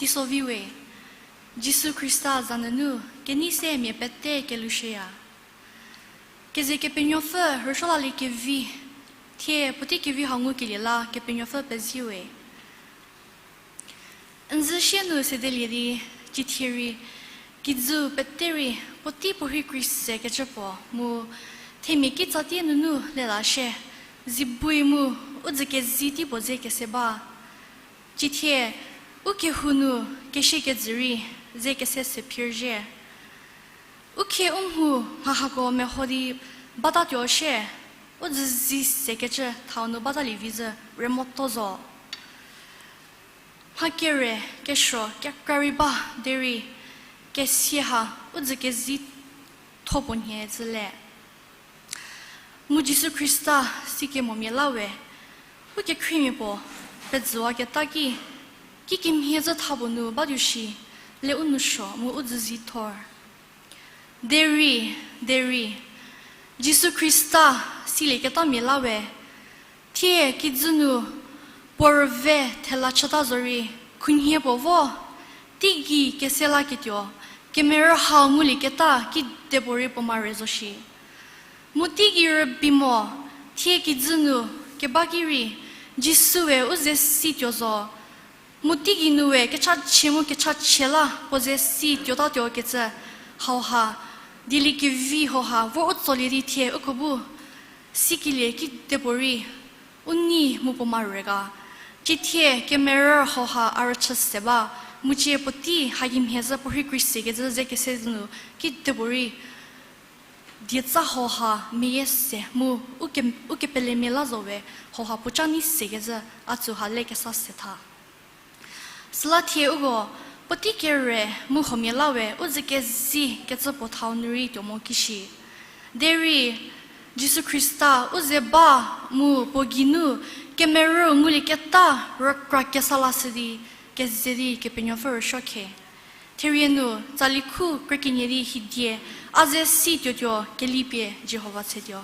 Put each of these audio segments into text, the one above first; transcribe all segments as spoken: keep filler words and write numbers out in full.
Teisovi we, Jisu Khrista za nunu kenei se mia pete kelushüya. Keze Kepenuopfü rüsuo lalie kevi, thie puotei kevi hau ngukelie la Kepenuopfü pezie we. N zü sie nu sedelie di, cithie rei, kijü pete rei, puotei puo rhei kri sekecü puo mu, themia kitsatie nunu lelashie, zibui mu, u dzü kezi tei puo ze kese ba. Cithie, u kehou nu, kesiekejü rei, ze kese se phirzhie. U khie u mhu mha hako meho di batatuo shie, u dzü zi sekecü thau nu batalie vi zhü remoto zo. Mha kere, kesuo, kekra rei ba derei, kesia ha, u dzü kezi tho puo nhie zhü le. Mu Jisu Khrista sikemomia la we, u kekhriemia puo, pezüwaketa ki, kikemhie zhü tha puo nu batuo shi, le u nou suo mu u dzü zi thor. Derei, derei, Jisu Khrista silieketamia la we, thie kijü nu puo rüve thela chüta zorei, khunhie puo vo, teigei kese laketuo, kemerü hau ngulieketa kidepuorei puo mare zo shi. Mu teigei rübei mo, thie kijü nu keba ki rei, Jisue u ze si tuo zo, mu teigei nu we kechachie mu kechachie la puo ze si tuotatuo kecü hauha, dieliekevi hauha vor u tsolie di thie uko bu sikelie kidepuorei u nei mu puo mare ga. Cithie kemerü hauha a rüchü se ba, mu cie puotei hakemhie zhü puo rhei kri sekecü ze kese zhü nu kidepuorei dietsa hauha meyie se mu u ke, u kepelemia la zo we hauha puoca nei sekecü a tsüha le kesa se tha. Süla thie uko puotei kere mu huomia la we u dzü kezi kecü puo thau nu rei tuo mo kishi. Derei Jisu Khrista u ze ba mu puo geinu kemerü ngulieketa rükra kesa lashü di keze di Kepenuopfü rüsuo khe. Therie nu tsali khu krekenie di hidie a ze si tuotuo kelipie Jihova tshetuo.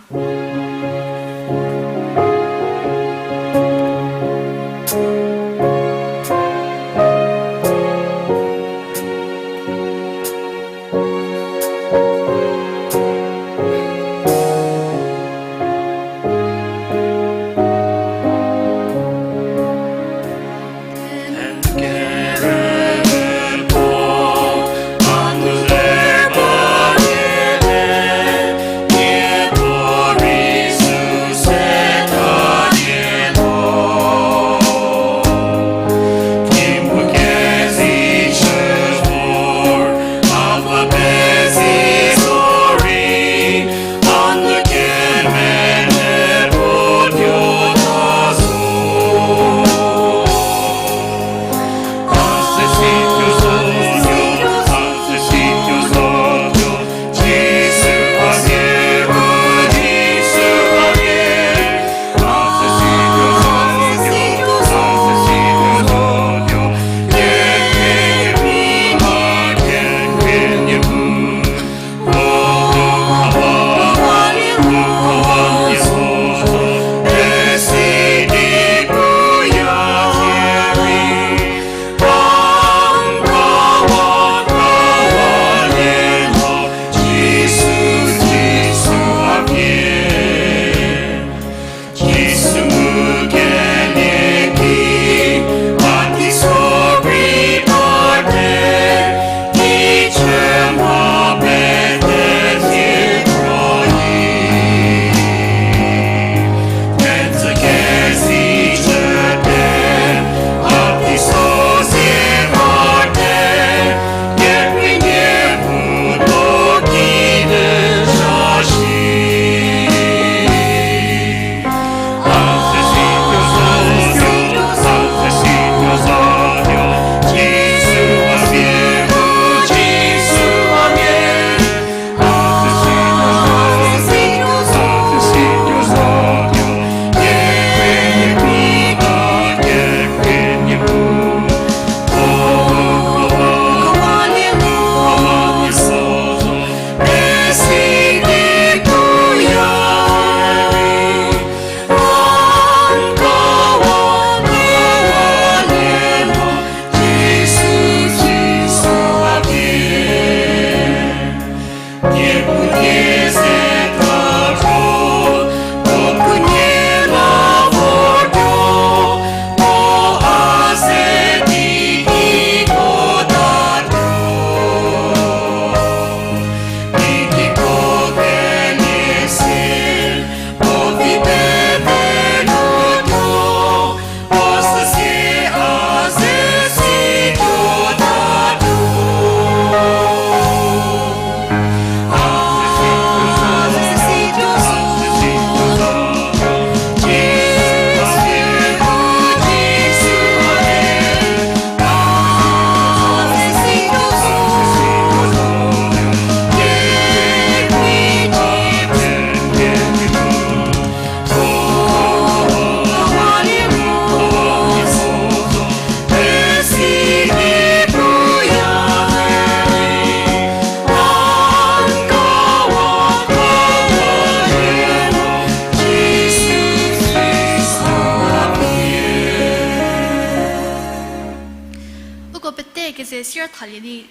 Ho pete keze sier thalie di,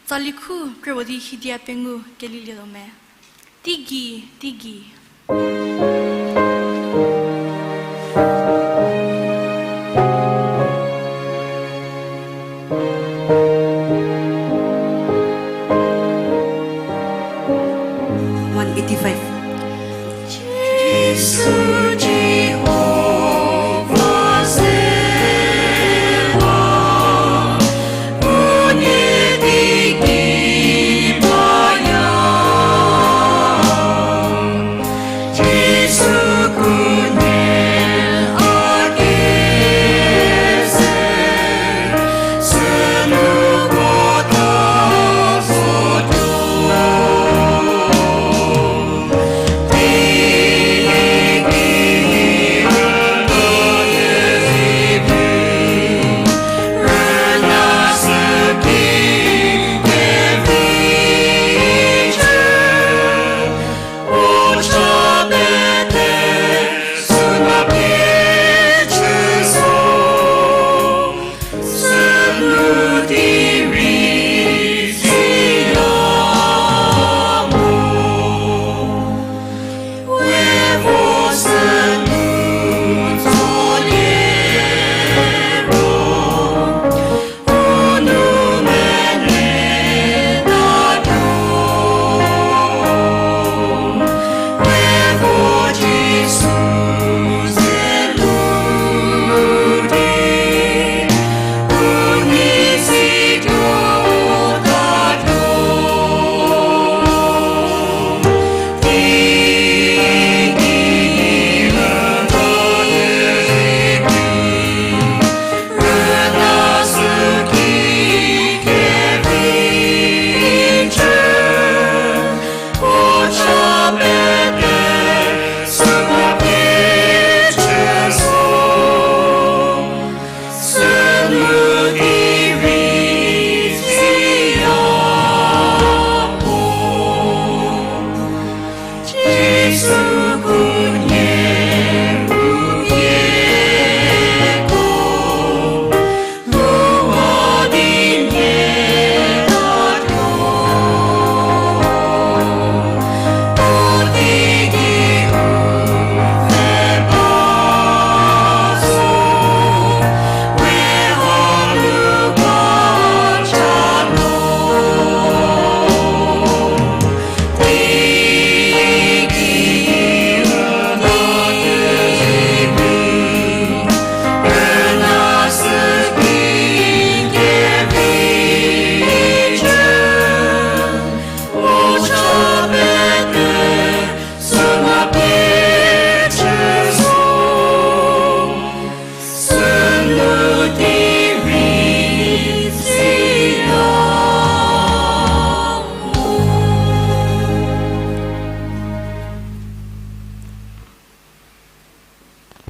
tsali khu krüwo di hidia pengou kelilietuo me. Teigei, teigei. One eighty-five.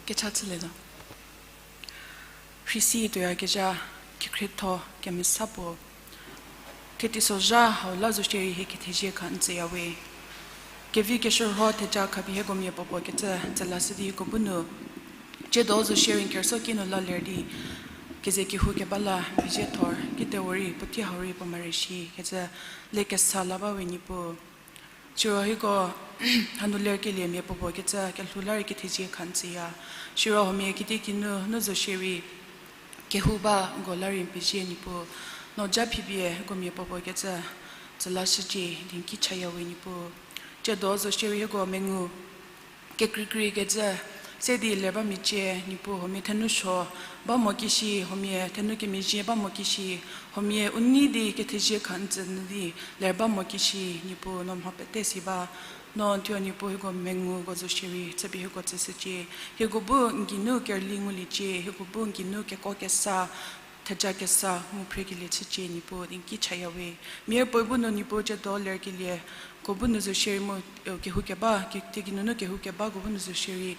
Kecha chülietuo. Rhisi tuoyakezha, kekhrietho kemesa puo. Thie teisozha hau la zo shierei hie kethezie kha n tsüyawe. Kevi keshürho theja khapie hieko mia puopuo kecü tsülashü di hieko bu nu tsiedo zo shierei n kerüsuo ki nu la ler di keze kehou keba la pezie thor, kitewo rei puotei hau rei puo mare shi kecü le kesa la bawe Niepuu. Siro hieko hanu lerkelie mia puopuo kecü kelhou la rei kethezie kha n tsüya. Siro huomia kitiekinu nu zo shierei kehou ba ko la rei n pezie Niepuu. No ja phipie hieko mia puopuo kecü tsülashücie di n ki chayawe Niepuu. Tsiedo zo shierei hieko mengu kekreikrei kecü se di ler ba mecie Niepuu, huomia thenou suo ba mo kishi, huomia thenou kemezhie ba mo kishi, huomia u nei di kethezie kha n tsü nyü di ler ba mo kishi Niepuu, no mha pete si ba. No n thuo Niepuu hieko mengu ko zo shierei chüpie hieko tsüshücie. Hieko bu n geinu kerüli nguliecie, hieko bu n geinu keko kesa, theja kesa ngu phrekelie chücie Niepuu di n ki chayawe. Mia puoe bu nu Niepuu tsiedo lerkelieko bu nu zo shierei mu, kehou keba, kitiekinu nu kehou kebako bu nu zo shierei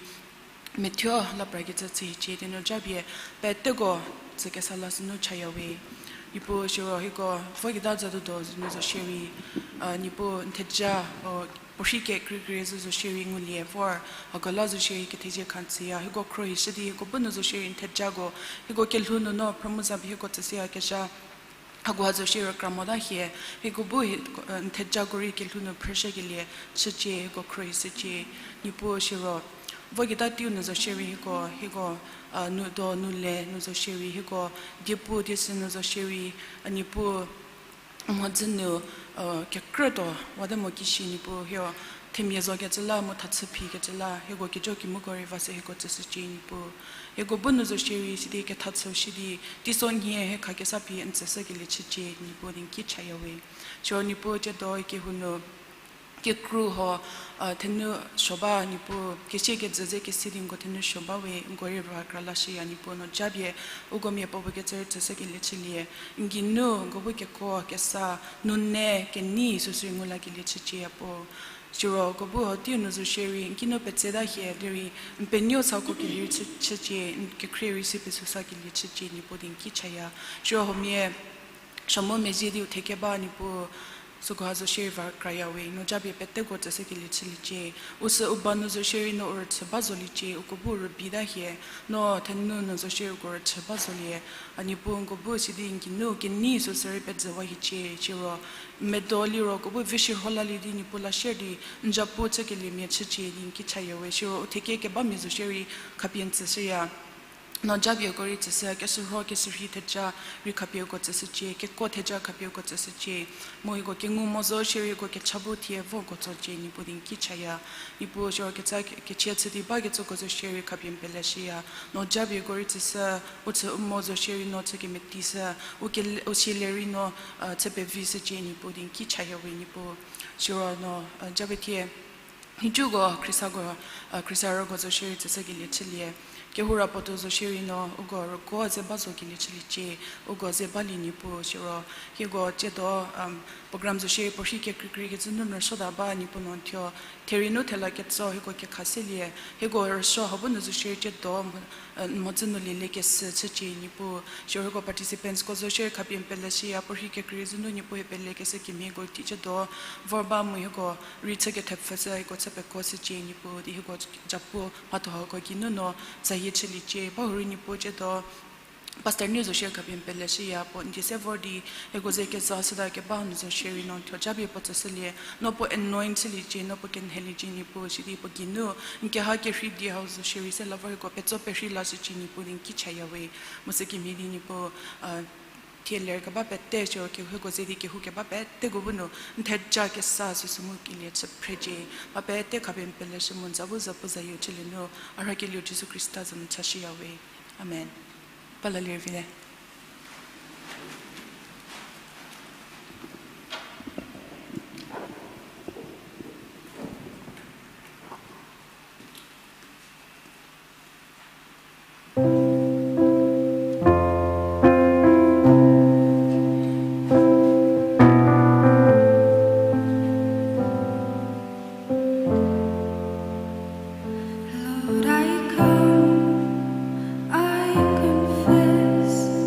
methuo la pra kecü chü hiecie di no japie peteko tsü kesa la sünu chayawe. Niepuu siro hieko voketa za tuo do nu zo shierei, Niepuu n theja, puorhi kekreikrei zo zo shierei ngulie vor, hako la zo shierei kethezie kha n tsüya, hieko khruohishü di hieko bu nu zo shierei n thejako hieko kelhou nu no phrümu za pie hieko tsüshüyakezha Hakoha zo shierei kra mota hie, hieko bu hi, eh, n thejako rei kelhou nu phrüshükelie chücie, hieko khruohi shücie, Niepuu siro. Voketa teiu nu zo shierei hieko, hieko, eh, nu do nu le nu zo shierei hieko, diepu diesü nu zo shierei, a Niepuu, mhodzü nu, eh, kekrütuo wate mo kishi Niepuu, hieko themia zo kecü la, mu thachü phi kecü la, hieko kejo kimuko rei va se hieko tsüshücie Niepuu. Hieko bu nu zo shierei sidi ketha chüu shi di, teiso nhie hie khakesa pie n tsüshükelie chücie Niepuu di n ki chaya we. Siro Niepuu tsiedo kehou nu, kekru ho, eh, thenu suo ba Niepuu, kesie kejü ze kese di nko thenu suo ba we, nko rei rükra lashüya Niepuu no japie, uko mia puopuo kecü rei tsüshükelie chülie, n geinu nko bu kekuo, kesa, nune, kenei süsü ngulie kelie chücie ya puo. Siro uko bu ho teiu nu zo shierei, n kinu petseta hie, derei, n penuo sako kelie chü-, chücie, n kekhrie rei si pesüsakelie chücie Niepuu di n ki chaya. Siro huomia, shamo mezhie di u thekeba Niepuu, süko ha zo shierei va kraya we, no japie peteko tsüshükelie chüliecie. U sü u ba nu zo shierei no u rüchü ba zoliecie, uko bu rübita hie, no thenu nu zo shierei uko rüchü ba zolie. A Niepuu nko bu sidi n geinu kenei süsü rei pejüwa hiecie, siro medo liro uko bu vi shürhola lie di Niepuu la share di, n japu chükeliemia chücie di n ki chaya we, siro u thekie kebamia zo shierei khapie n tsüshüya. No japie uko rei tsüshü, keshürho, keshürhei theja rei khapie uko tsüshücie, kekuo theja khapie uko tsüshücie. Mu hieko kengu mo zo shierei hieko kecha bu thie vo uko tsocie Niepuu di n ki chaya. Niepuu siro ketsa ke-, kechie chü di bakecüko zo shierei khapie n peleshüya. No japie uko rei tsüshü, u chü u mo zo shierei no chü kemetishü, u kele-, u siele rei no, eh, chü pevishücie Niepuu di n ki chaya we Niepuu. Siro no, eh, japie thie nhicuko Khristako, eh, Khrista rüko zo shierei tsüshükelie chülie. Kehou ra puotou zo shierei no, uko rüko ze ba zokelie chüliecie, uko ze balie Niepuu siro. Hieko tsiedo, um, program zo shierei puorhi kekreikrei kecü nu rüsuota ba Niepuu no thuo. Therei nu thela ketso hieko kekha selie, hieko rüsuo hau bu nu zo shierei tsiedo, eh, mhodzü nu lieliekeshü chücie Niepuu. Siro hieko participantsko zo shierei khapie n peleshüya, puorhi kekreikrei zü nu Niepuu hie pelekeshü kemhieko tei tsiedo vor ba mu hieko rei chü kethepfü sü hieko chü pekuoshücie Niepuu di hieko japu mhatho hako geinu no zayie chüliecie. Bahurei Niepuu tsiedo Pastor Niu zo shierei khapie n peleshüya puo n die se vor di, hieko ze keza süta keba nu zo shierei no thuo japie puo tsüshülie, no puo anoint chüliecie, no puo kenheliecie Niepuu sidi puo geinu, n keha kerhei di hau zo shierei se la vor hieko petso perhei lashücie Niepuu di n ki chaya we, mu sükemhie di Niepuu, a, thie ler keba pete siro kehouko ze di kehou keba peteko bu nu n theja kesa süsü ngukelie chü phrecie, mha pete khapie n peleshü mu n za bu zapu zayieu chülie nu, a rhakelieu Jisu Khrista za nu chashüya we. Amen. Ba la lie vite. Lord, I come, I confess.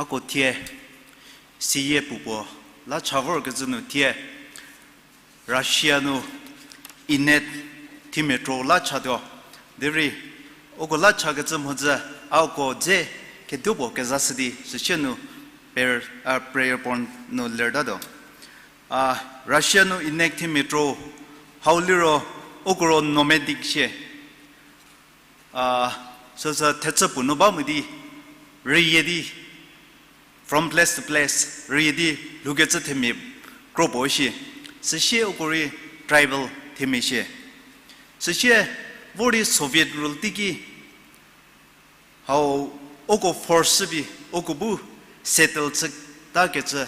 Ako thie, siyie puo puo la cha vorkecü nu thie, Russia nu Inet thimia kro la chatuo. Derei, uko la chakecü mhodzü, a uko dze keduo puo kezashü di, süsie nu prayer, a, prayer point nu lertatuo. A, Russia nu Inet thimia kro, hau liro, uko ro nomadic shie. A, süsü thechü puo nu ba mo di, rüyie di, from place to place, rüyie di lhoukecü themia kro puo shie. Süsie uko rei tribal themia shie. Süsie vor di Soviet rule teiki, hau uko force shü pie, uko bu settle chütakecü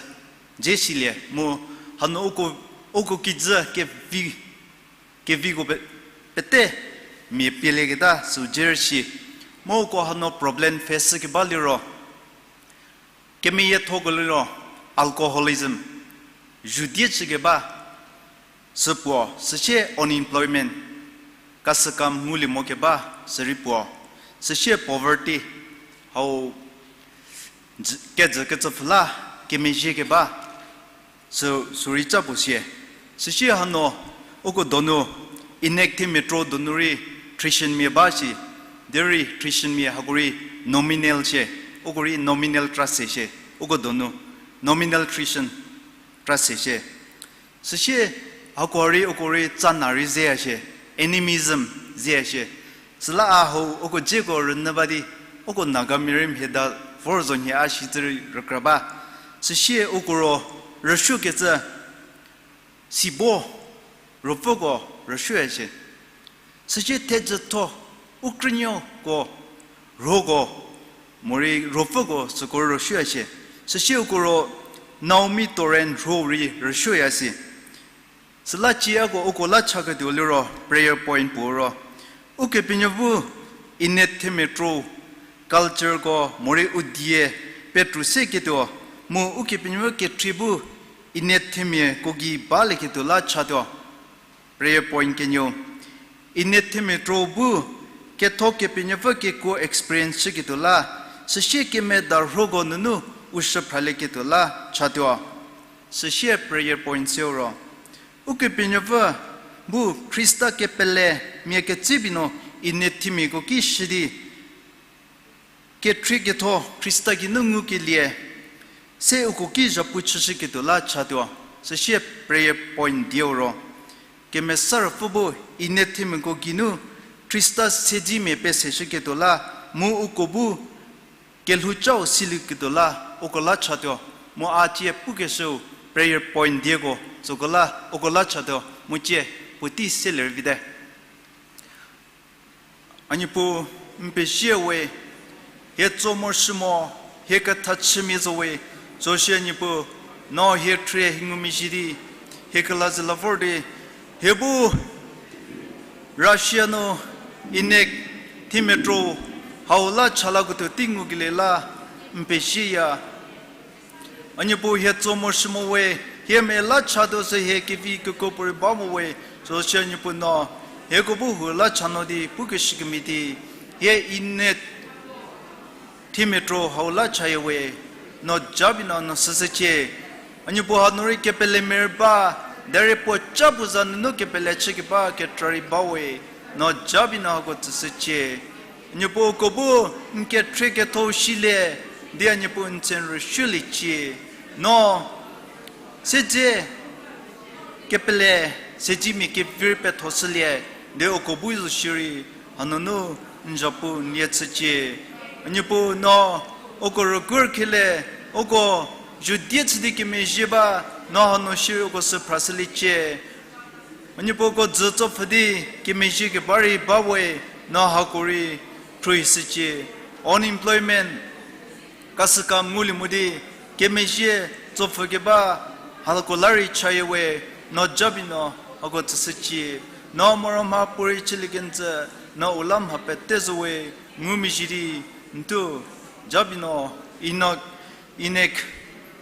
dze silie mu, hanu uko, uko kijü kevi, keviko pe-, pete mia pielieketa sü dze rei si. Mu uko hanu problem face shükeba liro, kemeyiethoko liro alcoholism, zhudie chükeba, süpuo, süsie unemployment, kasükam ngulie mokeba, sürei puo, süsie poverty, hau, kejü kecüpfü la kemezhiekeba, sü, sürei ca puo sie. Süsie hanu, uko donu, Inet thimia kro donu rei Christianmia ba si, derei Christianmia hako rei nominal shie, uko rei nominal kra se shie, uko donu, nominal Christian kra se shie. Süsie, hako rei uko rei tsana rei zeya shie, animism zeya shie. Süla a hau uko dzeko rünyü ba di, uko Nagamia rei mhie da vor zo nhie a shicü rei rükra ba. Süsie uko ro rüsuokecü, sibo, ruopfüko rüsuoya shie. Süsie thejütho, u krünuoko, rhuoko, morei ruopfüko süko rüsuoya shie. Süsie uko ro Naomi Torrent rhuo rei rüsuoya si. Süla cieko uko la chaketuo liro prayer point puo ro, Ukepenuopfü bu Inet thimia kro cultureko morei u die petru seketuo, mu Ukepenuopfü kekhrie bu Inet thimiako gei balieketuo la chatuo. Prayer point kenieu. Inet thimia kro bu ketho Kepenuopfü kekuo experience chüketuo la, süsie kemeda rhuoko nunu u shüphralieketuo la chatuo. Süsie prayer point seu ro, Ukepenuopfü bu Khrista kepele mia ketsepie no Inet thimiako ki shü di, kekhrie ketho Khrista geinu ngukelie, se uko ki zhapu chüshüketuo la chatuo. Süsie prayer point dieu ro, Kemesa Ruopfü bu Inet thimiako geinu Khrista sedzimia peseshüketuo la, mu uko bu kelhou cau silieketuo la uko la chatuo. Mu a tie pukeshüu prayer point dieko süko la uko la chatuo, mu tie puotei selie rei vite. A Niepuu, n pezie we, hie tso morosuo mo, hie kethachümia zo we, zoshie Niepuu, no hie khrie hie ngumezhie di, hie kelazhie la vor di, hie bu Russia nu Inet thimia kro hau la chalaketuo tei ngukelie la n pezieya. A Niepuu, hie tso morosuo mo we, hie mia la chatuo sü hie kevi kekuo puorei ba mo we, zoshie Niepuu no hieko bu hu la cha no di pukeshü kemhie di, hie Inet thimia kro hau la chaya we, no japie no no süshücie. A Niepuu, hanu rei kepelemia rei ba, derei puo ca puo za nunu kepele chükeba kekra rei ba we, no japie no hako tsüshücie. A Niepuu, uko bu n kekhrie ketho silie di a Niepuu n tse n rüsuoliecie. No siedze kepele sedzimia kevi rei pethoshülie di uko bu zo shierei hanunu n zhapu n lie chücie. A Niepuu, no uko rügur khielie, uko zhudie chü di kemezhie ba, no hanu shierei uko süphrashüliecie. A Niepuu, uko dzü tsopfü di kemezhie keba rei ba we, no hako rei khruohishücie. Unemployment, kasükam ngulie mo di kemezhie tsopfü keba, hako la rei chaya we, no japie no hako tsüshücie. No moro mha puorei chülie kenjü, no u la mha pete zo we, ngumezhie di, n thuo japie no, Inet, Inet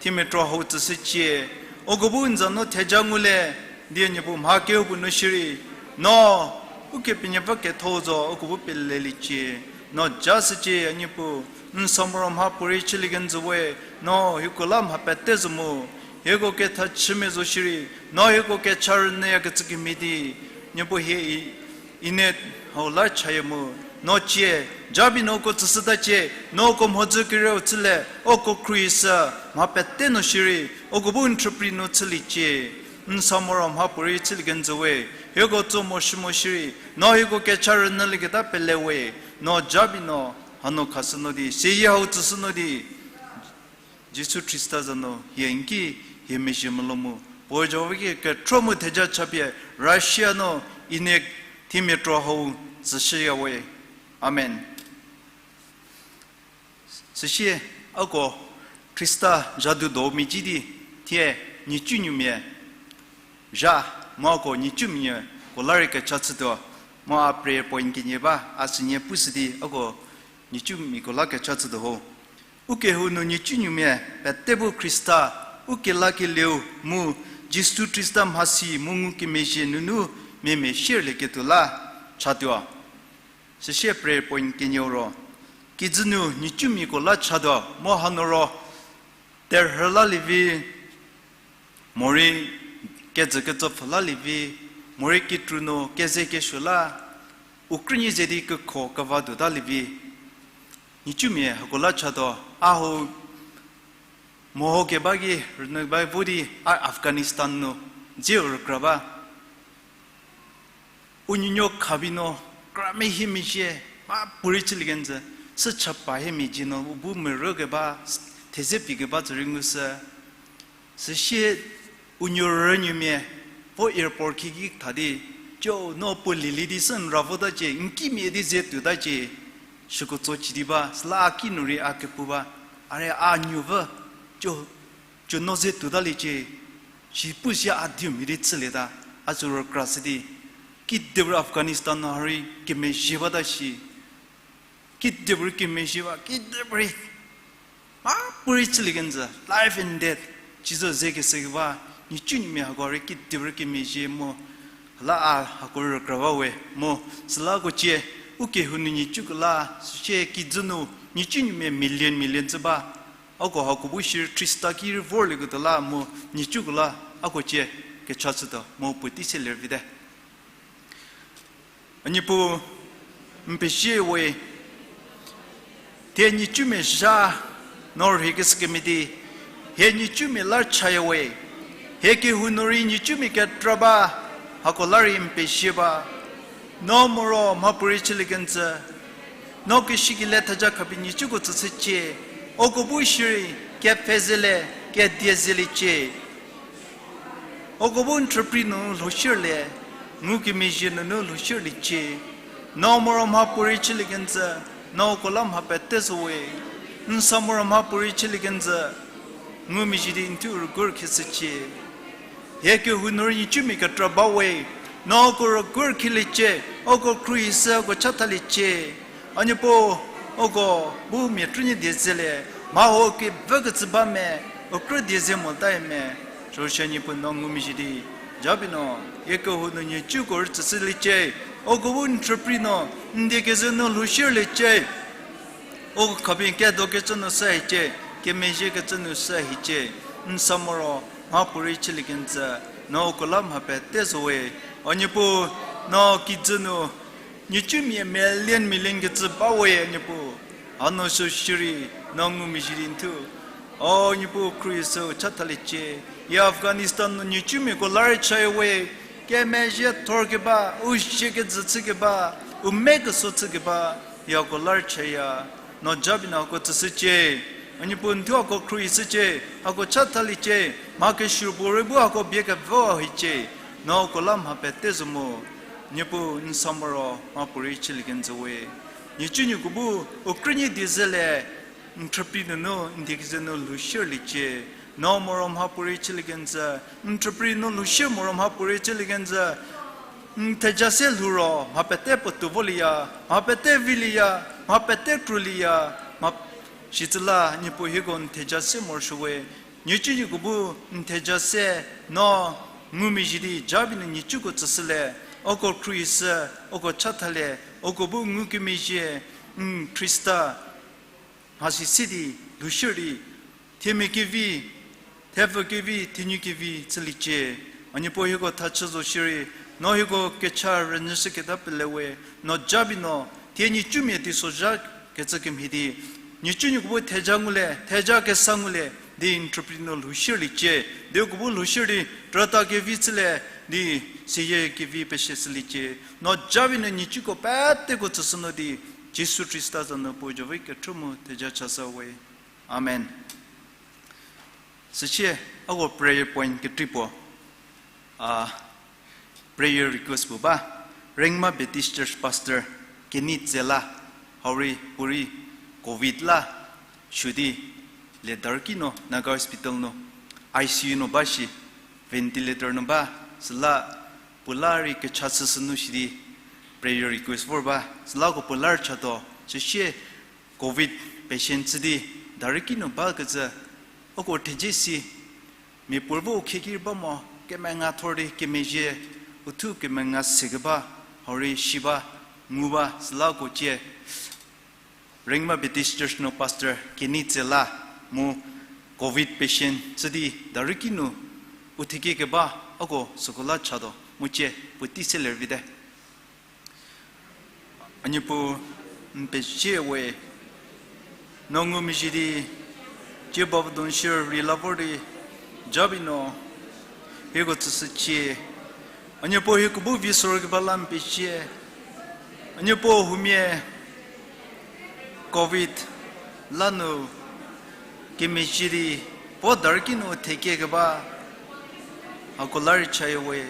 thimia kro hau tsüshücie. Uko bu n za nu theja ngulie di a Niepuu mha kehoupuo nu shierei, no Ukepenuopfü ketho zo uko bu peleliecie. No jashücie a Niepuu, N sa moro mhapuorei chülie kenjü we, no hieko la mha pete zo mu, hieko kethachümia zo shierei, no hieko kecha rünyüyakecü kemhie di, Niepuu hie i, i ne hau la chaya mu, no cie, jabi no uko tsüshütacie, no uko mhodzü kerieu chülie, uko khruohi sü, mha pete nu shierei, uko bu n chüprei nu chüliecie. N sa moro mhapuorei chülie kenjü we, hieko tso mo shü mo shierei, no hieko kecha rünyülieketa pele we, no jabi no, hanu khashü nu di, seyie hau tsüshü nu di, Jisu Khrista za nu hie n ki hie mezhie molo mu, puo Jihova ki kethro mu theja chapie, Russia nu i ne themia kro hau tsüshüya we. Amen. Süsie, ako Khrista zhadu do mia ci di, thie, nhicunuomia zha, mu ako nhicumiako la rei kecha chütuo, mu a prayer point kenie ba, a sünie pushü di, ako nhicumiako la kecha chütuo ho. Ukehou nu nhicunuomia pete bu Khrista, u kelakelieu mu Jisu Khrista mhasi mu ngukemezhie nunu mia mia sierlieketuo la chatuo. Süsie prayer point kenieu ro, kijü nu nhicumiako la chatuo, mu hanu ro, terhü la lievi, morei kejü ketsopfü la lievi, morei kikru nu keze kesuo la, u krünie ze di kekho keva tuota lievi, nhicumia hako la chatuo, a hau meho keba ki rünyü ba vo di a Afghanistan nu dzeu rükra ba. U nuonuo khabi no, kra mehie mezhie, mhapuorei chülie kenjü, sü chapa hie mezhie no, u bu merü keba, theze pie keba tsü rei ngushü. Süsie, u nuo rünuomia, vo airport khieki tha di, co no puo lielie di sü n ra votacie, n kimia di ze tuotacie, süko tso ci di ba, süla a kinu rei a kepu ba, a rei a nuo vü, co, co no ze tuotaliecie, si pushü a diu mhie di chülieta, a sü rükra shü di, kidepuorei Afghanistan nu ha rei kemezhie bata shi, kidepuorei kemezhie ba, kidepuorei mhapuorei chülie kenjü, life and death, cizü ze kese keba, nhicunuomia hako rei kidepuorei kemezhie mu, la a hako rükra ba we mu, süla ko cie, ukehou nu nhicuko la, süsie kijü nu, nhicunuomia million million chü ba, ako hako bu shierei Khrista ki rei vorlieketuo la mu, nhicuko la, ako cie, kecha chütuo mu puotei se lervite. A Niepuu, n pezie we, thie nhicumia zha, no rhei keshü kemhie di, hie nhicumia la chaya we, hie kehou nu rei nhicumia kekra ba, hako la rei n pezie ba, no moro mhapuorei chülie kenjü, no keshükelie theja khapie nhicuko tsüshücie, uko bu shierei, kepfhe zelie, kedie zeliecie. Uko bu n chüprei nunu lhoushierlie, ngukemezhie nunu lhoushierliecie. No moro mhapuorei chülie kenjü, no uko la mha pete zo we. N sa moro mhapuorei chülie kenjü, ngumezhie di n thuo rüguo rükheshücie. Hie kehou nu rei nhicumia kekra ba we, no uko rüguo rükheliecie, uko khruohi sü uko chathaliecie. A Niepuu, uko bu mia krünie die zelie, mha huo kevükecü ba me, u krü die ze mota me, süsie Niepuu no ngumezhie di, jabi no, hie kehou nu nhicuko rei tsüshüliecie, uko bu n chüprei no, n die keze nu lhoushierliecie. Uko khapie kedokecü nu sü hiecie, kemezhiekecü nu sü hiecie, n sa moro mhapuorei chülie kenjü, no uko la mha pete zo we, a Niepuu, no kijü nu, nhicumia million million kecü ba we a Niepuu. Hanu sü shierei, no ngumezhie di n thuo. O Niepuu khruohi sü chathaliecie, hie Afghanistan nu nhicumiako la rei chaya we, kemezhie thor keba, u zie kejü chü keba, u me keso chü keba, hieko la rei chaya, no jabi no hako tsüshücie. A Niepuu n thuo hako khruohi shücie, hako chathaliecie, mha kesuo puorei bu hako bie kevüwa hiecie, no uko la mha pete zo mu. Niepuu n sa moro mhapuorei chülie kenjü we. Nhicunuoko bu, u krünie die zelie, n chüprei nunu, n die keze nu lhoushierliecie. No moro mhapuorei chülie kenjü, n chüprei nu lhoushie moro mhapuorei chülie kenjü, n theja se lhou ro, mha pete puotou volieya, mha pete vilieya, mha pete krulieya, mha, sitsüla, Niepuu hieko n theja se morosuo we, nhicunuoko bu n theja se, no, ngumezhie di jabi nu nhicuko tsüshülie, uko khruohi shü, uko chathalie, uko bu ngukemezhie, n Khrista, mhasi se di, lhou shierei, thiemia kevi, thepfü kevi, thenyi kevi chüliecie. A Niepuu hieko thachü zo shierei, no hieko kecha rünyüshüketa pele we, no jabi no, thie nyicumia teisozha kecü kemhie di, nyicunuoko bu theja ngulie, theja kesa ngulie, di interpret nu lhou shierliecie, di uko bu lhou shier di, trata kevi chülie, di seyie kevi peshie shüliecie, no jabi no nyicuko peteko tsüshü nu di, Jisu Khrista za nu puo jovi kethu mu theja chashü we. Amen. Süsie, ako prayer point ketri puo, a, prayer request puo ba, Rengma Baptist Church Pastor Kenny Tsela, hau rei puorei covid la, suo di, le darki no Naga Hospital nu, I C U nu ba shi, ventilator nu ba, süla, puo la rei kecha chüshü nu shi di, prayer request vor ba, süla uko puo la rei chatuo, süsie, covid patient chü di, darki nu bakecü, uko theja si, mia puo vo u khieki rei ba mo, kemenga thor di kemezhie, uthuo kemenga se keba, hau rei shi ba, ngu ba, süla uko cie, Rengma Baptist Church nu Pastor Kenny Tsela mu covid patient chü di dariki nu u thekie keba uko süko la chatuo mu cie puotei se lervite. A Niepuu, n pezie we, no ngumezhie di, cie bavüdon shierei la vor di, jabi no, hieko tsüshücie. A Niepuu hieko bu vi sorou keba la n pezie. A Niepuu huomia covid la nu kemezhie di puo dariki nu thekie keba hako la rei chaya we.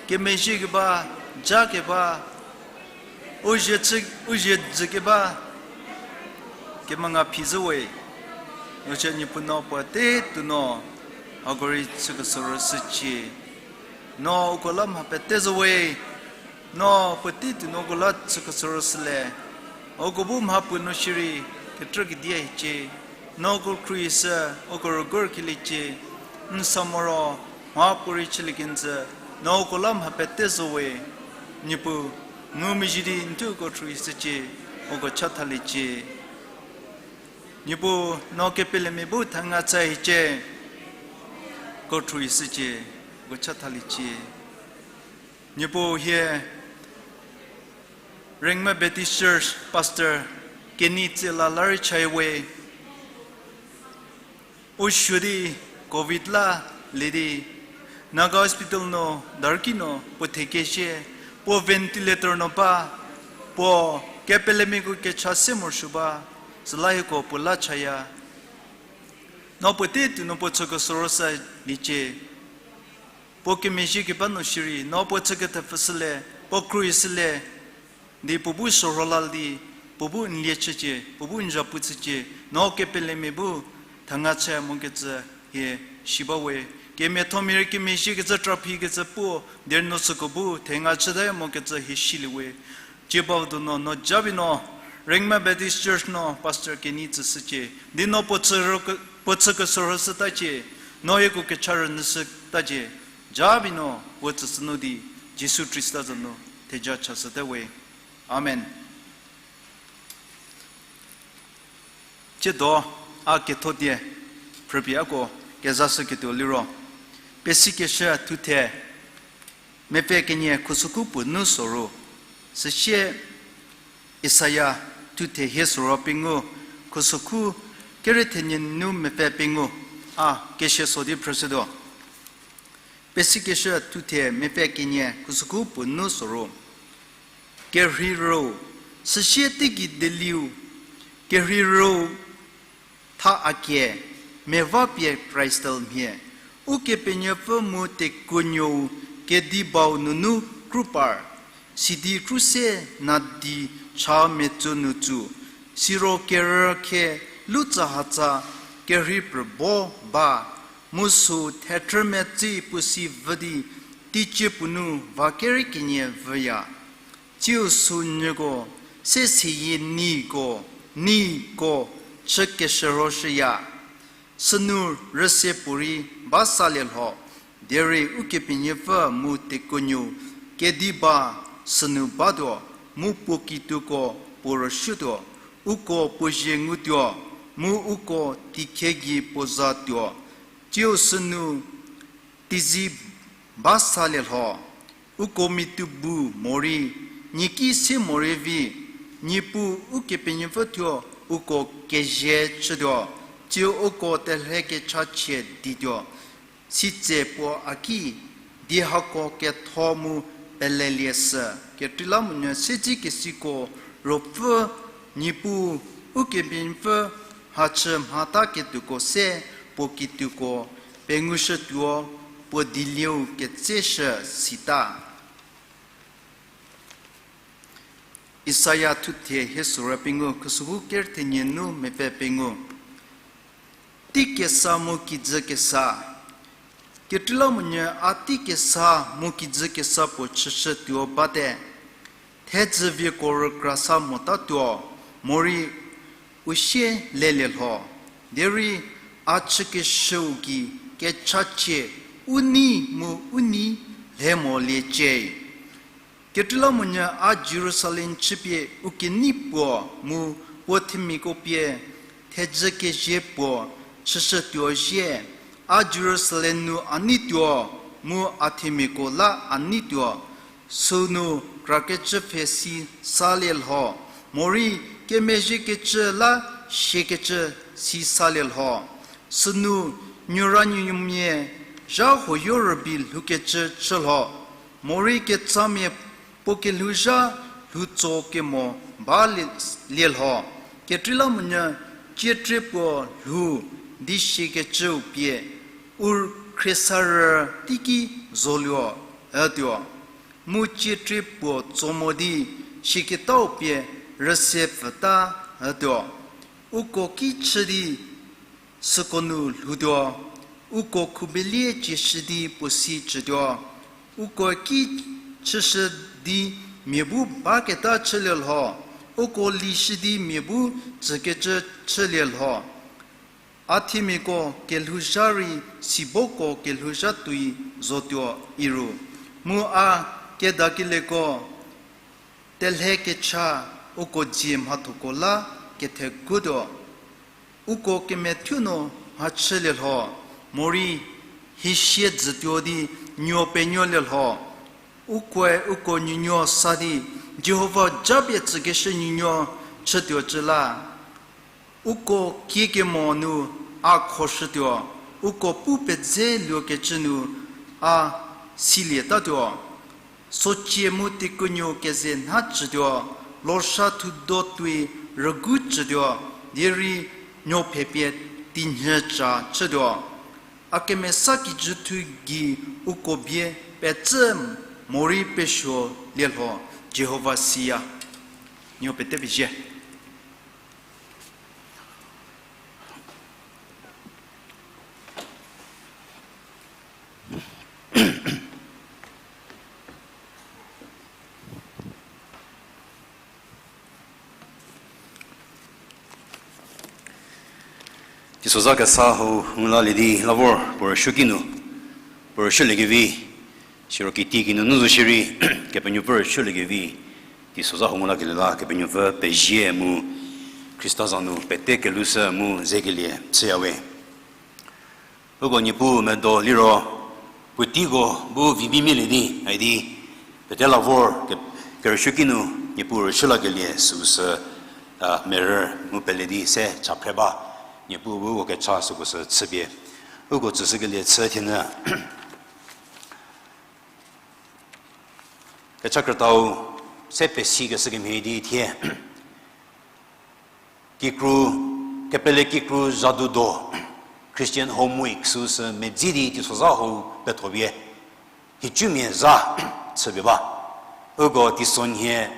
Kemezhie keba, ja keba, u zie chü, u zie dzü keba, kemenga phi zo we. No cie Niepuu no puotei tuo no hako rei chü kesorou shücie. No uko la mha pete zo we. No puotei tuo no uko la chü kesorou shülie. Uko bu mha puo nu shierei ketrü kedie hiecie. No uko khruohishü, uko rügor kheliecie. N sa moro, mha puorei chülie kenjü. No uko la mha pete zo we. Niepuu, ngumezhie di n thuo uko khruohishücie, uko chathaliecie. Niepuu, no kepelemia bu thanga cha hiecie, uko khruohishücie, uko chathaliecie. Niepuu hie Rengma Baptist Church Pastor Kenny Tsela la rei chaya we. U suo di covid la lie di Naga Hospital nu dariki nu puo thekesie, puo ventilator nu ba, puo kepelemiako kecha se morosuo ba, süla hieko puo la chaya. No puotei tuo no puo chü kesorou shüliecie. Puo kemezhie keba nu shierei, no puo chü kethepfü shülie, puo khruohi shülie, di puo bu sorou la di, puo bu n lie chücie, puo bu n zhapu chücie, no kepelemia bu thanga cha mokecü hie si ba we. Kemiathomia rei kemezhie kecü traphikecü puo, derei no süko bu thenga chüta mokecü hie silie we. Cie bavüdon no, no jabi no, Rengma Baptist Church no Pastor Kenny tsüshücie, di no puo chü, puo chü kesorou shütacie, no hieko kecha rünyüshütacie, jabi no puo tsüshü nu di, Jisu Khrista za nu theja chashüte we. Amen. Tsiedo a ketho die, phrüpie ako kezashüketuo liro, Pesikeshü thuthe, mepfü kenie khusokhu puo nu soru, süsie Isaia thuthe hie soru pengou, khusokhu kere thenie nu mepfü pengou, a kesie so di phrüshütuo. Pesikeshü thuthe mepfü kenie khusokhu puo nu soru. Kerheiro, süsie teigei dieliu, kerheiro, tha a kie, meva pie Kraistel mhie, Ukepenuopfü mu tekuonuou kedi bau nunu kru par, sidi kruse nadi cha metsu nu tsu, siro kerü khe lutsahatsa kerhei phrübo ba, mu sü thekhrü metsi puo si vü di, teicie puo nu va kerei kenie vüya. Tsiu sü nyüko, se seyie niko, niko, chü keshürhoshüya. Sünu rüse puorei ba salie lho, derei Ukepenuopfü mu tekuonuou kedi ba sünu batuo, mu puo kituoko puo rüshütuo, uko puo zie ngutuo. mu uko tikhe gei puo za tuo, tsiu sünu teizi ba salie lho. Uko miatu bu morei, nieki se morei vi, Niepuu Ukepenuopfü thuo uko kezie chütuo, tsiu uko telhe kechachie dituo. Sitse puo a ki, di hako ketho mu pelelie sü, kekreilamonyü siedzekesiko Ruopfü Niepuu Ukepenuopfü mhachü mhataketuoko se puo kituoko pengushütuo, puo dielieu ketseshü sita. Isaia thuthe hie sorü pengou, khusübu kerü thenie nu mepfü pengou. Tei kesa mu kijü kesa. Kekreilamonyü a tei kesa mu kijü kesa puo chüshütuo bate. Thedzü vieko rükra sa motatuo, morei u sie lelie lho. Derei a chükeshüu gei kechachie u nei mu u nei lhe moliecie. Kekreilamonyü a Jerusalem chüpie u kenei puo mu puo themiako pie thedzü kezie puo chüshütuo zhie, a Jerusalem nu a neituo, mu a themiako la a neituo. Sünu krakecü pfhe si salie lho, morei kemezhiekecü la siekecü si salie lho. Sünu nuoranuomia zha huoyo rübei lhoukecü chü lho, morei ketsamia puo kelhouzha lhoutso kemo ba lie, lie lho. Kekreilamonyü tsiekrie puo lhou di siekecüu pie u khriesarü teiki zoluo ütuo, mu tsiekrie puo tso mo di sieketau pie rüse pfüta ütuo. Uko ki chü di süko nu lhoutuo, uko khubelie cieshü di puo si tsütuo. Uko ki chüshü di mia bu baketa chülie lho, uko lishü di mia bu tsükecü chülie lho. A themiako kelhouzha rei siboko kelhouzha tuoi zotuo iru, mu a kedakelieko telhe kecha uko dzie mhathoko la kethegutuo. Uko kemethuo nu mhachülie lho, morei hie sie dzütuo di nuo penuolie lho. Ukoe uko nuonuo sa di, Jihova japie tsükeshü nuonuo chütuo cü la. Uko kiekemo nu a khoshütuo, uko pu pedze luokecü nu a silietatuo. Socie mu tekunuo keze nha cütuo, losha thudo tuoi rügu cütuo, derei nuo phepie tinhü ca chütuo. A kemesa kijüthu gei uko bie pecü morei pesuo lielho, Jihova siya. Nuo pete pezie. Teisozha kesa hau ngu lalie di la vor puo rüsuoki nu, puo rüsuoliekevi, siro kitiekinu nu zo shierei, Kepenuopfü rüsuoliekevi, teisozha hau ngu lakelie la Kepenuopfü pezie mu, Khrista za nu pete kelushü mu zekelie chüyawe. Uko Niepuu medo liro, puoteiko bu vibimia lie di, idi, pete la vor ke-, kerüsuoki nu Niepuu rüsuo lakelie süu sü, a, merü mu pele di se cha phre ba, Niepuu bu uko kecha süko sü chüpie. Uko tsüshükelie chü thienyü. Kecha krütau se pesikeshü kemhie di thie. Kikru, kepele kikru zhadu do, Christian Home Week süu sü medzi di teisozha hau pethopie, nhicumia zha chüpie ba. Uko teisonhie,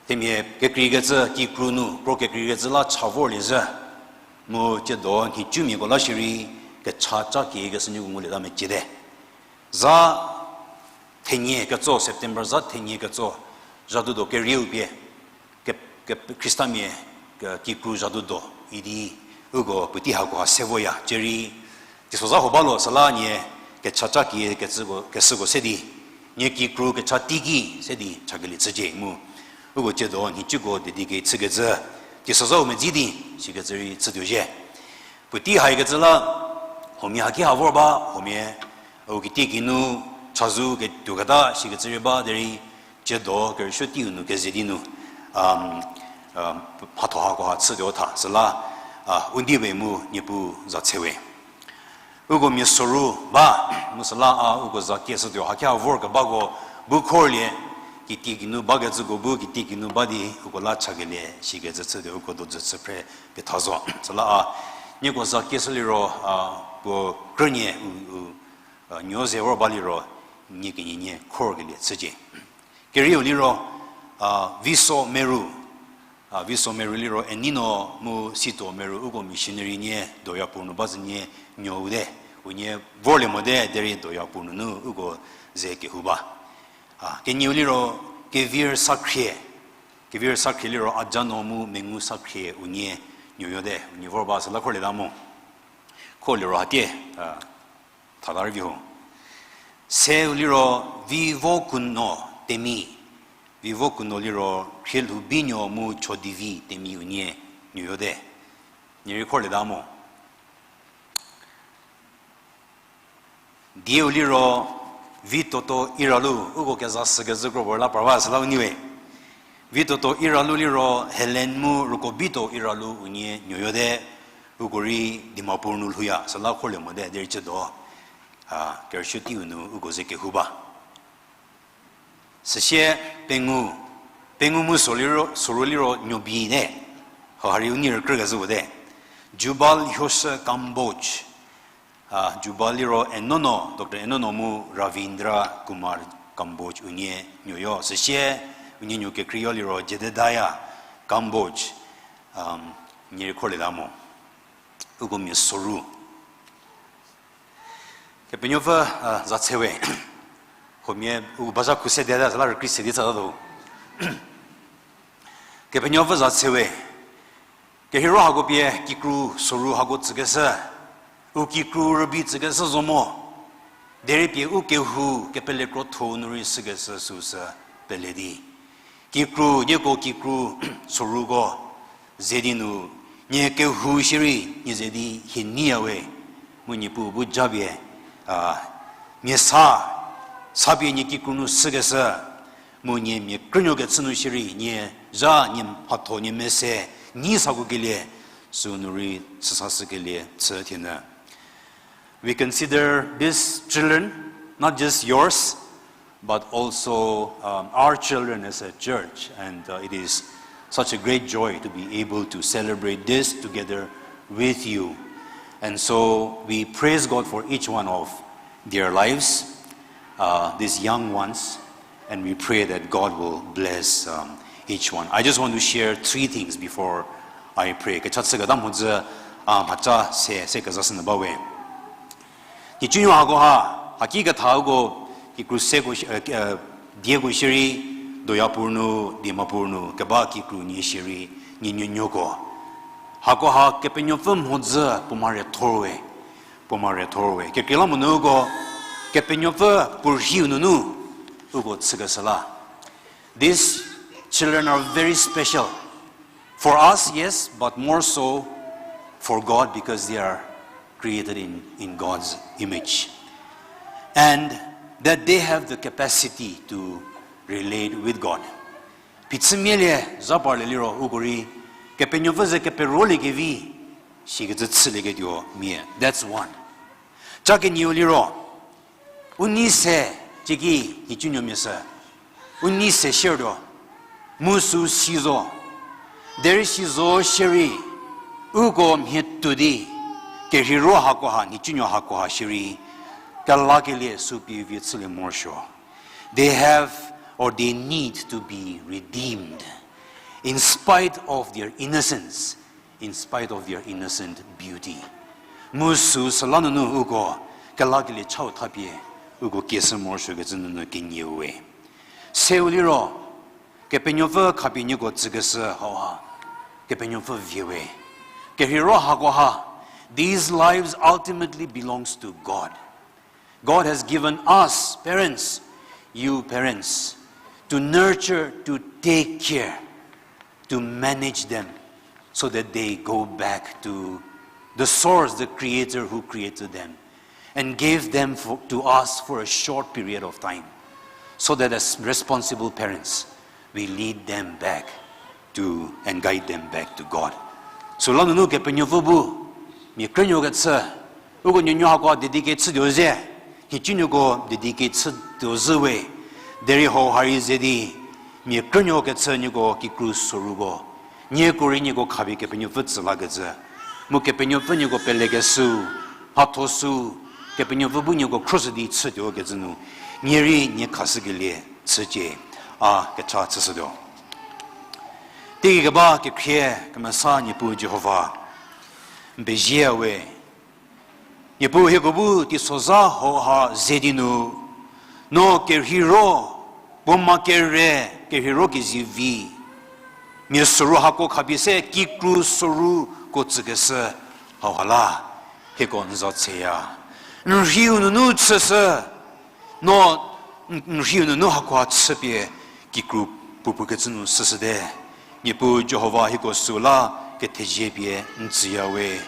themia kekreikecü kikru nu, kro kekreikecü la cha vorlie zhü. Mu tsiedo nhicumiako la shierei, kecha ca kiekeshü nuoko ngulieta meciete. Zha thenie ketso, September zha thenie ketso, zhadu do kerieu pie, ke, ke, Khristamia, ke, kikru zhadu do idi, uko puotei hakoha se voya, cierei, teisozha hau ba lo süla nie, kecha ca kie kecüko, keshüko se di, nie kikru kecha teiki se di, chakelie chücie mu. Uko tsiedo nhicuko dedicate chükecü, Kesazhau medzi di, sikecü rei chütuo zhie. Puotei haikecü la, huomia haki ha vor ba, huomia, u kitiekinu, chazou ketuo keta, sikecü rei ba, derei, ciedo, kerüsuo teiu nu keze di nu, um, um, mhatho hakoha chütuo tha, süla, a, u ndie we mu, Niepuu za tse we. Uko mia soru ba, mu süla a uko za kieshütuo, hakia vor kebako bu khorlie, kitiekinu bakecüko bu kitiekinu ba di, uko la chakelie, sikecü chütuo, uko dojü chü phre petha zo. Süla a, nieko za kieshü liro, a, puo krünie, u, u, a, nuo ze vor ba liro, nie kenie nie khorkelie chücie. Kerieu liro, a, Viso Meru, a, Viso Meru liro Enino mu Sito Meru uko missionary nie Doyapur nu ba zü nie nuou te, unie vorlie mote derei Doyapur nunu uko ze kehou ba. A, kenieu liro Kevir Sakhrie, Kevir Sakhrie liro Ajano mu Mengu Sakhrie unie nuoyo te, unie vor ba süla khorlieta mo. Khorliro hatie, a, thata rüvi ho. Seu liro Vivokuno Temi. Vivokuno liro Khrielhou Binuo mu Chodivi Temi unie nuoyo te. Nie rei khorlieta mo. Dieu liro Vitoto Iralu, uko keza sükecü kro vor la parwa süla u nyi we. Vitoto Iralu liro Helen mu Rukobito Iralu unie nuoyo te, uko rei Dimapur nu lhouya süla khorlie mote derei ciedo, a, kerüsuo teiu nu uko ze kehou ba. Süsie pengou, pengou mu soru liro, soru liro Nuobi te. Hau ha rei u nyi rükrükezhü puo te. Jubal Lhoshü Kamboj. A, Jubal liro Enono, Doctor Enono mu Ravindra Kumar Kamboj unie nuoyo. Süsie unie nuo kekreiyo liro Jedediah Kamboj. Um, nie rei khorlieta mo. Uko mia soru. Kepenuopfü, a, za tse we. Huomia u bazha khu se di ta süla rükrie se di tsatatuo. Kepenuopfü za tse we. Kerheiro hako pie kikru soru hako tsükeshü, u kikru rübei tsükeshü zo mo, derei pie u kehou kepele krotho nu rei shükeshü süu sü pele di. Kikru, nieko kikru soruko ze di nu, nie kehou shierei nie ze di hie neiya we, mu Niepuu bu japie, a, nie sa, sapie nie kikru nu shükeshü, mu nie mia krünuokecü nu shierei nie zha, nie mhatho, nie mese, nyi sakokelie, süu nu rei süsa shükelie chü thienyü. We consider these children, not just yours, but also, um, our children as a church. And, uh, it is such a great joy to be able to celebrate this together with you. And so we praise God for each one of their lives, uh, these young ones, and we pray that God will bless, um, each one. I just want to share three things before I pray. Kecha chüketa mhodzü, a, mhaca se, se kezashünyü ba we. Nhicunuo hakoha, haki ketha uko, kikru seko, eh, eh, dieko shierei, Doyapur nu, Dimapur nu keba kikru nie shierei, nie nuonuoko. Hakoha Kepenuopfü mhodzü puo mare thor we, puo mare thor we. Kekreilamonyü uko, Kepenuopfü puo rhiu nunu, uko chükeshü la. These children are very special. For us, yes, but more so for God, because they are created in, in God's image. And that they have the capacity to relate with God. Phichümielie zha parlie liro uko rei, Kepenuopfü ze keperoliekevi, sikecü chülieketuo mia. That's one. Cha kenieu liro, u nei se, ciki nhicunuomia sü, u nei se shiertuo, mu süu si zo, derei si zo shierei, uko mhie tuo di, kerheiro hakoha, nhicunuo hakoha shierei, kelakelie süu pie vie chülie morosuo. They have or they need to be redeemed in spite of their innocence, in spite of their innocent beauty. Mu süu süla nunu uko kelakelie chau thapie uko kieshü morosuokecü nunu kenieu we. Seu liro, Kepenuopfü khapie nieko tsükeshü hauha, Kepenuopfü vie we. Kerheiro hakoha, these lives ultimately belongs to God. God has given us, parents, you parents, to nurture, to take care, to manage them, so that they go back to the source, the creator who created them and gave them for, to us for a short period of time, so that as responsible parents, we lead them back to and guide them back to God. Süla nunu Kepenuopfü bu mia krünuo kechü, uko nuonuo hako dedicate chütuo ze, nhicunuoko dedicate chütuo zhü we, derei hau ha rei ze di, mia krünuo kechü nieko kikru soruko, nieko rei nieko khapie Kepenuopfü tsü lakecü, mu Kepenuopfü nieko pelekeshü, mhatho sü, Kepenuopfü bu nieko khroshü di chütuo kecü nu, nie rei nie khashükelie chücie, a kecha chüshütuo. Teigei keba kekhrie kemesa Niepuu Jihova, n pezie we. Niepuu hieko bu teisozha hau ha ze di nu, no kerheiro, puo ma kere, kerheiro kezivi, mia soru hako khapie se kikru soruko tsükeshü hau ha la, hieko n za tseya. N rhiu nunu chüshü, no n, n rhiu nunu hakoha chüpie kikru puopuo kecü nu süshüte. Niepuu Jihova hieko süla kethezie pie n tsüya we.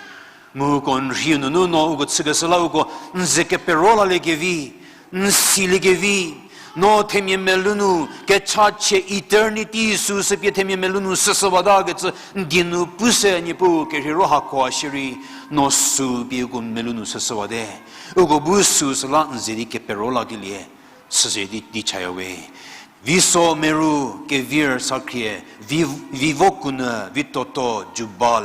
Mu uko n rhiu nunu no uko chükeshü la uko n ze kepero laliekevi, n siliekevi, no themia melou nu kechachie eternity süsü pie themia melou nu süshüwata kecü n die nu pu se Niepuu kerheiro hakoha shierei, no sü pie uko melou nu süshüwate. Uko bu süsüla n ze di kepero lakelie chüshü di, di chaya we. Viso, Meru, Kevir, Sakhrie, Vi-, Vivo Kunyü, Vitoto, Jubal,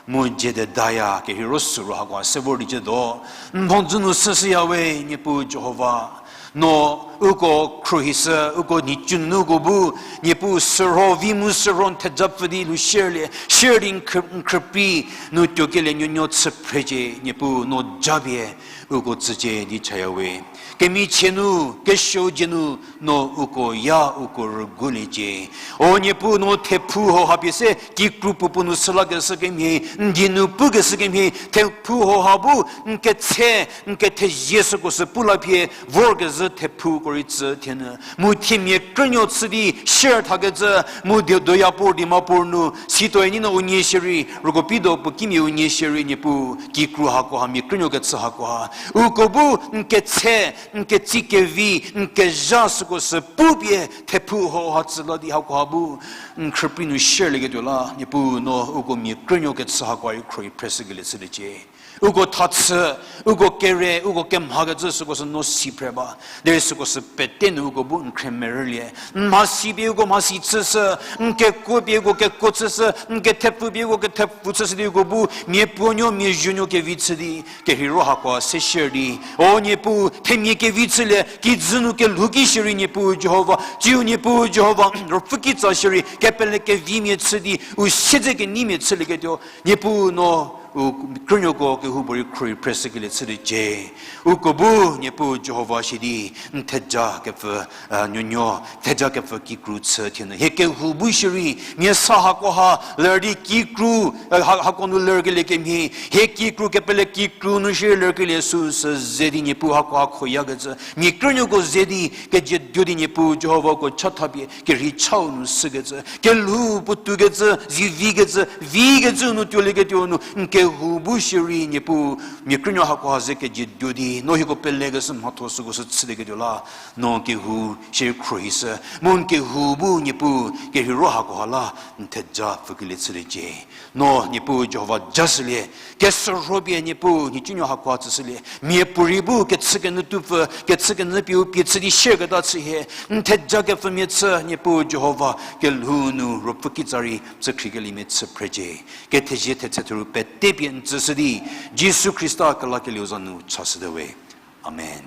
mu Jededaya, kerheiro soru hakoha se vor di cü do. N mhodzü nu süshüya we, Niepuu Jihova. No uko khruohishü, uko nhicu nunu uko bu, Niepuu sürho, vi mu sürho n theja pfü di lhou shierlie, shier di n khrü-, n khrüprei nu tuokelie nuonuo chü phrecie, Niepuu no japie uko tsücie di chaya we. Kemichie nu, kesuo dzie nu, no uko ya uko rüguliecie. O Niepuu no thephu hau ha pie se kikru puopuo nu sülakeshü kemhie, n die nu pukeshü kemhie, thephu hau ha bu n ketse, n kethezie süko sü pu la pie, vorkezhü thephuko rei tsü thienyü. Mu themia krünuo chü di shier thakecü, mu di doyapur, Dimapur nu, sitoeni no unie shierei, rüko pi do puo kimia unie shierei Niepuu, kikru hakoha, mia krünuo kechü hakoha. Uko bu n ketse, n ketsi kevi, n kezha süko sü pupie thephu hau ha tsü la di hakoha bu, n khrüprei nu shierlieketuo la, Niepuu no uko mia krünuo kechü hakoha rei khruohi phreshükelie chüliecie. Uko thachü, uko kere, uko kemhakecü süko sü no si phre ba. Derei süko sü pete nu uko bu n khremerülie. N mhasi pie uko mhasi chüshü, n kekuo pie uko kekuo chüshü, n kethepfu pie uko kethepfu chüshü di uko bu miapuonuo, miazuonuo kevi chü di, kerheiro hakoha se shier di. O Niepuu, themia kevi chülie, kijü nu kelhou ki shierei Niepuu Jihova, tsiu Niepuu Jihova, ruopfü kitsa shierei, kepele kevimia chü di, u siedze keneimia chülieketuo, Niepuu no, u krünuoko kehoupuorei khruohi phreshükelie chüliecie. Uko bu Niepuu Jihova shie di, n theja kepfü, a, nuonuo, theja kepfü kikru chü thienyü. Hie kehou bu shierei, mia sa hakoha, ler di kikru, a, ha-, hako nu lerkelie kemhie, hie kikru kepele kikru nu shierei lerkelie süsü ze di Niepuu hakoha khoyakecü. Mia krünuoko ze di, kejeduo di Niepuu Jihova uko chathapie, kerhei chau nu sükecü. Kelhou puotoukecü, zivikecü, vikecü nu tuolieketuo nu, n kehou bu shierei Niepuu, mia krünuo hakoha ze kejeduo di, no hieko pelekeshü mhatho süko sü chülieketuo la, no kehou shierei khruohishü, mu n kehou bu Niepuu, kerheiro hakoha la, n theja pfükelie chüliecie. No Niepuu Jihova jashülie, kesürho pie Niepuu nhicunuo hakoha tsüshülie, miapuorei bu kechükenyü tupfü, kechükenyü pie u pie chü di shierketa chü hie, n theja kepfümia chü Niepuu Jihova kelhou nu ruopfü kitsa rei tsükhriekelie mia chü phrecie, kethezie thetse thuru pete pie n tsüshü di, Jisu Khrista kelakelieu za nu chashüte we. Amen.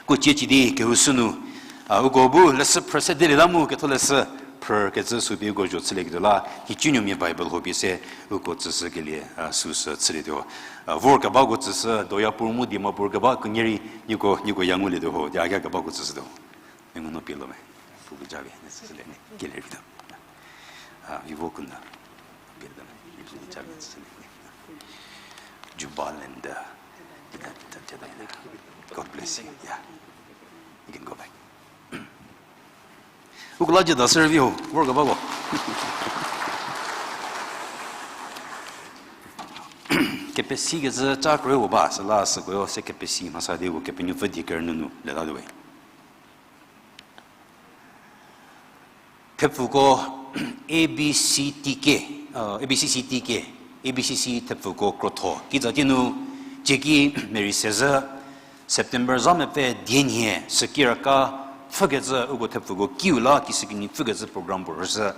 Ko cie ci di kehou sünu, a, uko bu leshü phrü se delieta mu ketholeshü phrükecü sü pie uko zho chülieketuo la, nhicunuomia Bible ho pie se uko tsüshükelie, a, süsü chülietuo. A, vor kebako tsüshü, Doyapur mu Dimapur keba kenie rei nieko, nieko ya ngulietuo ho, di a kebako tsüshütuo. Mengu no pie lo me. Pu bu japie, ne tsüshülie ne, kelie rei tuo. A, Vivo Kunyü. Pie lo me. Pu bu japie tsüshülie ne. Juba Land, uh, God bless you. Yeah. You can go back. Uko la jüta service ho, vor kebako. Pesikecü ca kre-u ba, süla süko se kepesi mhasa di uko Kepenuopfü die kerünyü nu lelatuo we. Thepfuko A B C T K, uh, A B C C T K, A B C C thepfuko krotho kitsatie nu, cieki Mary sezhü September zha mepfü dienhie süki raka pfhükecü uko thepfuko kiu la kishükinyi pfhükecü program puo rüzhü.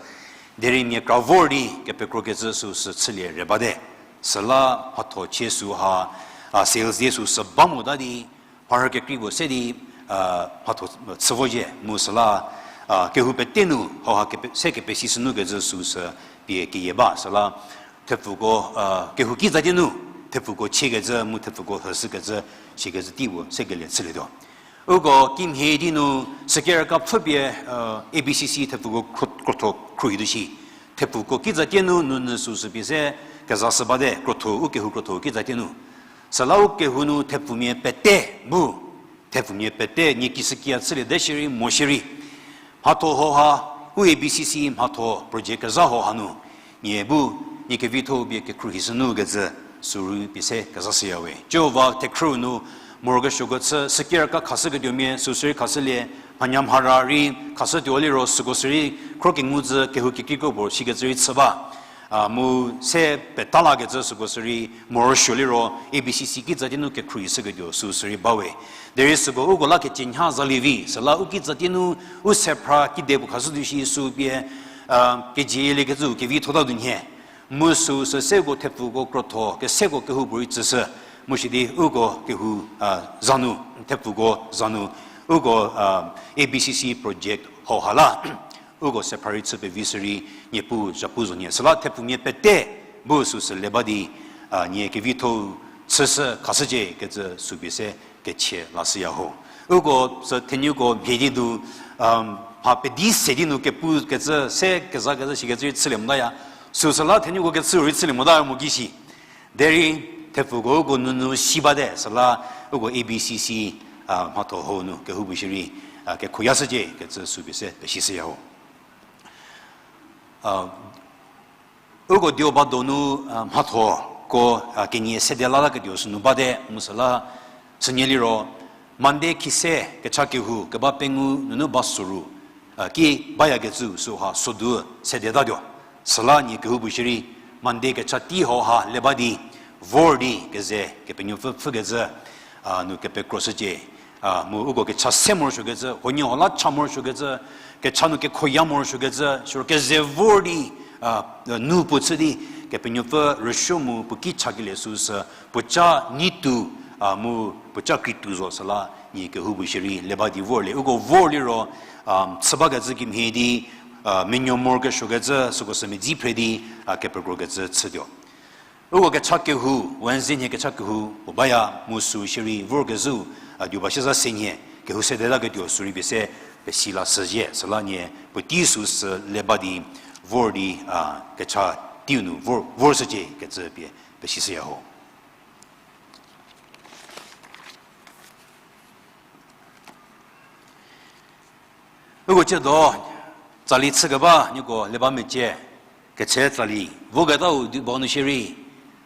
Derei mia kra vor di kepekrokecü süu sü chülie re bate. Süla mhatho chie süu ha, a, sales day süu sü ba mota di, mharhü kekrei puo se di, a, mhatho chü vocie mu süla, a, kehou pete nu hauha kepe-, se kepesi sünu kecü süu sü pie keyie ba. Süla thepfuko, a, kehou kitsatie nu, thepfuko chiekecü mu thepfuko hüshükecü, shikecü tei puo se kelie chülietuo. Uko kimhie di nu süki raka pfhüpie, a, A B C C thepfuko kro-, krotho khruohituo shi. Thepfuko kitsatie nu nunyü süu sü pie se kezashü bate, krotho, u kehou krotho kitsatie nu. Süla u kehou nu thepfumia pete bu, thepfumia pete nie kishükia chüliete shierei mo shierei, mhatho hauha, u A B C C mhatho project kezha hauha nu, nie bu, nie kevitho-u pie kekhruohi sünu kecü, süu rei pie se kezashüya we. Jihova thekhrüu nu morokesuoko chü, süki raka khashüketuomia süu sü rei khashülie, mhanya mhara rei khashütuo liro süko sü rei khro kengu zü kehou kekreiko puo shikecü rei chü ba. A, mu se peta lakecü süko sü rei morosuo liro A B C C kitsatie nu kekhruohi shüketuo süu sü rei ba we. Derei süko uko la kecienha zalie vi, süla u kitsatie nu u sephra kide puo khashütuo shi süu pie, a, kejieliekecü kevithotatuo nhie. Mu süu sü se uko thepfuko krotho, keseko kehoupuorei tsüshü, mu sidi uko kehou, a, za nu, thepfuko za nu, uko, a, A B C C project hauha la, uko sephra rei chü pevi shü rei, Niepuu zhapu zo nhie. Süla thepfumia pete bu süu sü le ba di, a, nie kevitho-u chüshü khashücie kecü süu pie se kechie lashüya ho. Uko sü thenuko mhie di nu, a, mha pedi se di nu kepu kecü se kezakecü shikecü rei chülie motaya. Süu süla thenuko kechü rei chülie mota mo ki shi. Derei thepfuko uko nunu si bate, süla uko A B C C, a, mhatho hau nu kehoupuo shierei, a, kekhoyashücie kecü süu pie se pesishüya ho. A, uko Diobado nu, a, mhathoko, a, kenie sede lalaketuo sünu bate mu süla, sünie liro, Monday khise kecha kehou keba pengou nunu ba soru, a, ki bayakecü süha sodu sedetatuo. Süla nie kehoupuo shierei, Monday kecha tei hauha le ba di, vor di keze Kepenuopfü pfhükecü, a, nu kepekroshücie. A, mu uko kecha se morosuokecü, huoniehuo la cha morosuokecü, kecha nu kekhoya morosuokecü, siro keze vor di, a, nu puo chü di, Kepenuopfü rüsuo mu puo ki chakelie süu sü, puoca neitu, a, mu puoca kreitu zo süla, nie kehoupuo shierei le ba di vorlie. Uko vor liro, a, chü bakecü kimhie di, a, menuo morokesuokecü, süko sü medzi phre di, a, kepekrokecü chütuo. Uko kecha kehou, Wednesday nhie kecha kehou puo baya mu süu shierei vorkezhü, a, Diobasieza se nhie kehou sedetaketuo süu rei pie se pesi lashüzhie, süla nie puotei süu sü le ba di vor di, a, kecha teiu nu vor, vorshücie kecü pie pesishüya ho. Uko tsiedo, tsali chükeba nieko le ba mecie, ketse tsali voketau di ba nu shierei,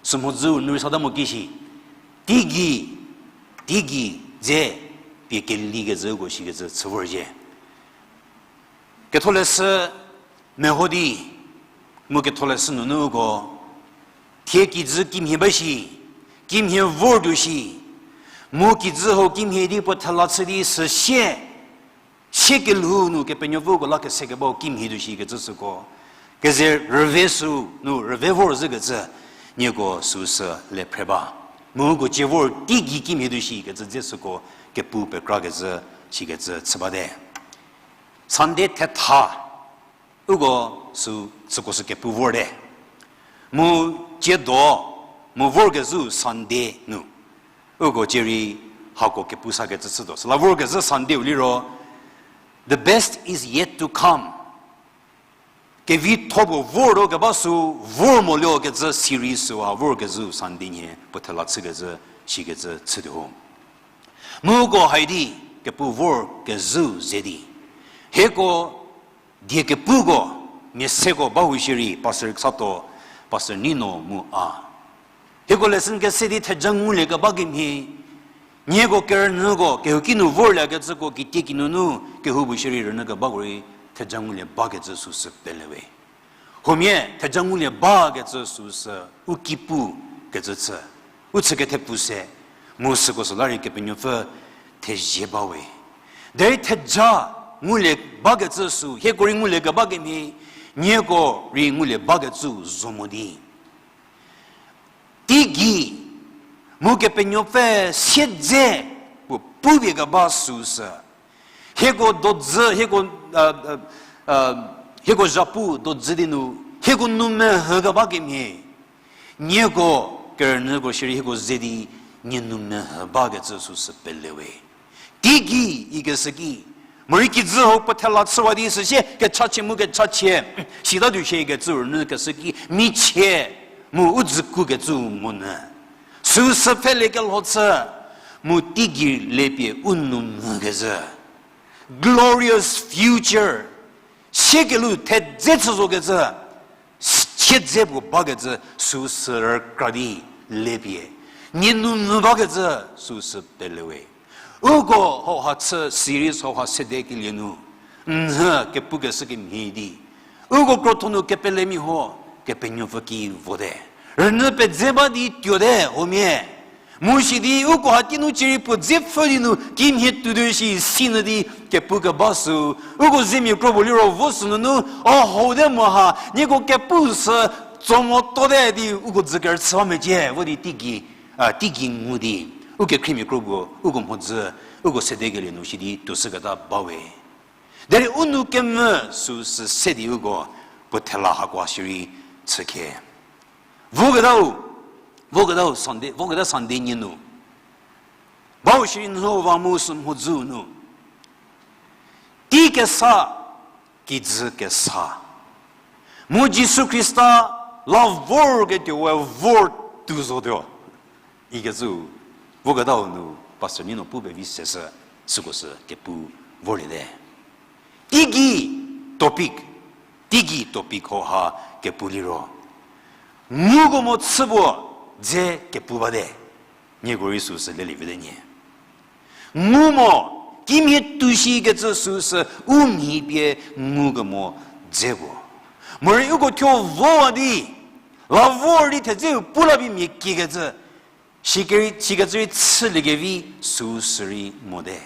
sümhodzü nu rei sata mo ki shi, teigei, teigei dze pie kelikecü uko shikecü chü vorzhie. Ketholeshü meho di, mu ketholeshü nunu uko, thie kijü kimhie ba shi, kimhie vortuo shi, mu kijü hau kimhie di puo thela chü di süsie, sie kelhou nu Kepenuopfü uko la kese kebau kimhie tuo shikecü süko, keze rüve süu nu rüve vorzhükecü, nieko süu sü le phre ba. Mu uko tsie vor teigei kimhie tuo shikecü dze süko kepu pekrakecü shikecü chü bate. Sunday thetha, uko sü, süko sü kepu vorte. Mu tsiedo, mu vorkezhü Sunday nu, uko tsie rei hako kepu sakecü chütuo. Süla vorkezhü Sunday-u liro, The Best Is Yet to Come. Kevitho puo vortuo keba sü vor moliekecü series süha vorkezhü Sunday nhie puo thela chükecü, shikecü chütuo ho. Mu uko hai di kepu vorkezhü ze di, hieko die kepuko, mia seko ba hu shierei Pastor Ksato, Pastor Nino mu a, Hieko lesson kese di theja ngulie keba kemhie, nieko kerünyüko kehouki nu vorliekecüko kitie kinunu kehou bu shierei rünyü kebako rei theja ngulie bakecü süsü pele we. Huomia theja ngulie bakecü süsü u ki pu kecü chü, u chü kethepfu se, mu süko süla rei Kepenuopfü thezie ba we. Derei theja ngulie bakecü sü hieko rei ngulie keba kemhie, nieko rei ngulie bakecü zo mo di teigei, mu Kepenuopfü siedze puo pupie keba süsü, hieko dodzü, hieko, hieko zhapu dodzü di nu, hieko nou mehü keba kemhie, nieko kerünyüko shierei hieko ze di nie nou mehü bakecü süsü pele we. Teigei ikeshü ki, morei kijü hau puo thela chüwa di süsie kechachie mu kechachie, sitatuo shie ikecü rünyü keshü ki michie mu u dzükhu kecü monyü, süsü pfhülie kelho chü, mu teigei lepie u nou mhü kezhü glorious future, siekelu thedze chü zo kecü, siedze puo bakecü süsü rükra di lepie nie nou mhü bakecü süsü pele we. Uko hauha chü series hauha sede kelie nu, nhü kepukeshü kemhie di, uko krotho nu kepelemia huo Kepenuopfü ki vote. Rünyü pedze ba di tuote huomia, mu sidi uko hatei nu cierei puo dze pfhü di nu kimhie tuotuo shi sinyü di kepu keba sü, uko zemia kro puo liro vo sünunu, a hote mo ha nieko kepu sü tso mote di uko dzü kerüchü ba mecie vo di teigei, a, teigei ngu di, ukekhriemia kro puo uko mhodzü, uko sedekelie nu shi di tuoshüketa ba we. Derei u nou kemvü süsü se di uko puo thela hakoa shierei chükhe. Voketau, voketau Sunday, voketa Sunday nie nu, bau shierei nhü va mu sü mhodzü nu, tei kesa, kijü kesa, mu Jisu Khrista la vorketuo we vor tuo zotuo ikecü, voketau nu Pastor Nino pu pevi seshü, süko sü kepu vorliete. Teigei topic, teigei topic hauha kepu liro, nguko mo chü puo dze kepu bate. Nieko rei süsü lelie vite nie. Ngu mo, kimhie tuo shikecü süsü u mhi pie ngukemo dze puo. Morei uko thuo vowa di, la vor di thedzeu pu la pie mia kiekecü, sikecü rei chüliekevi süsü rei mote.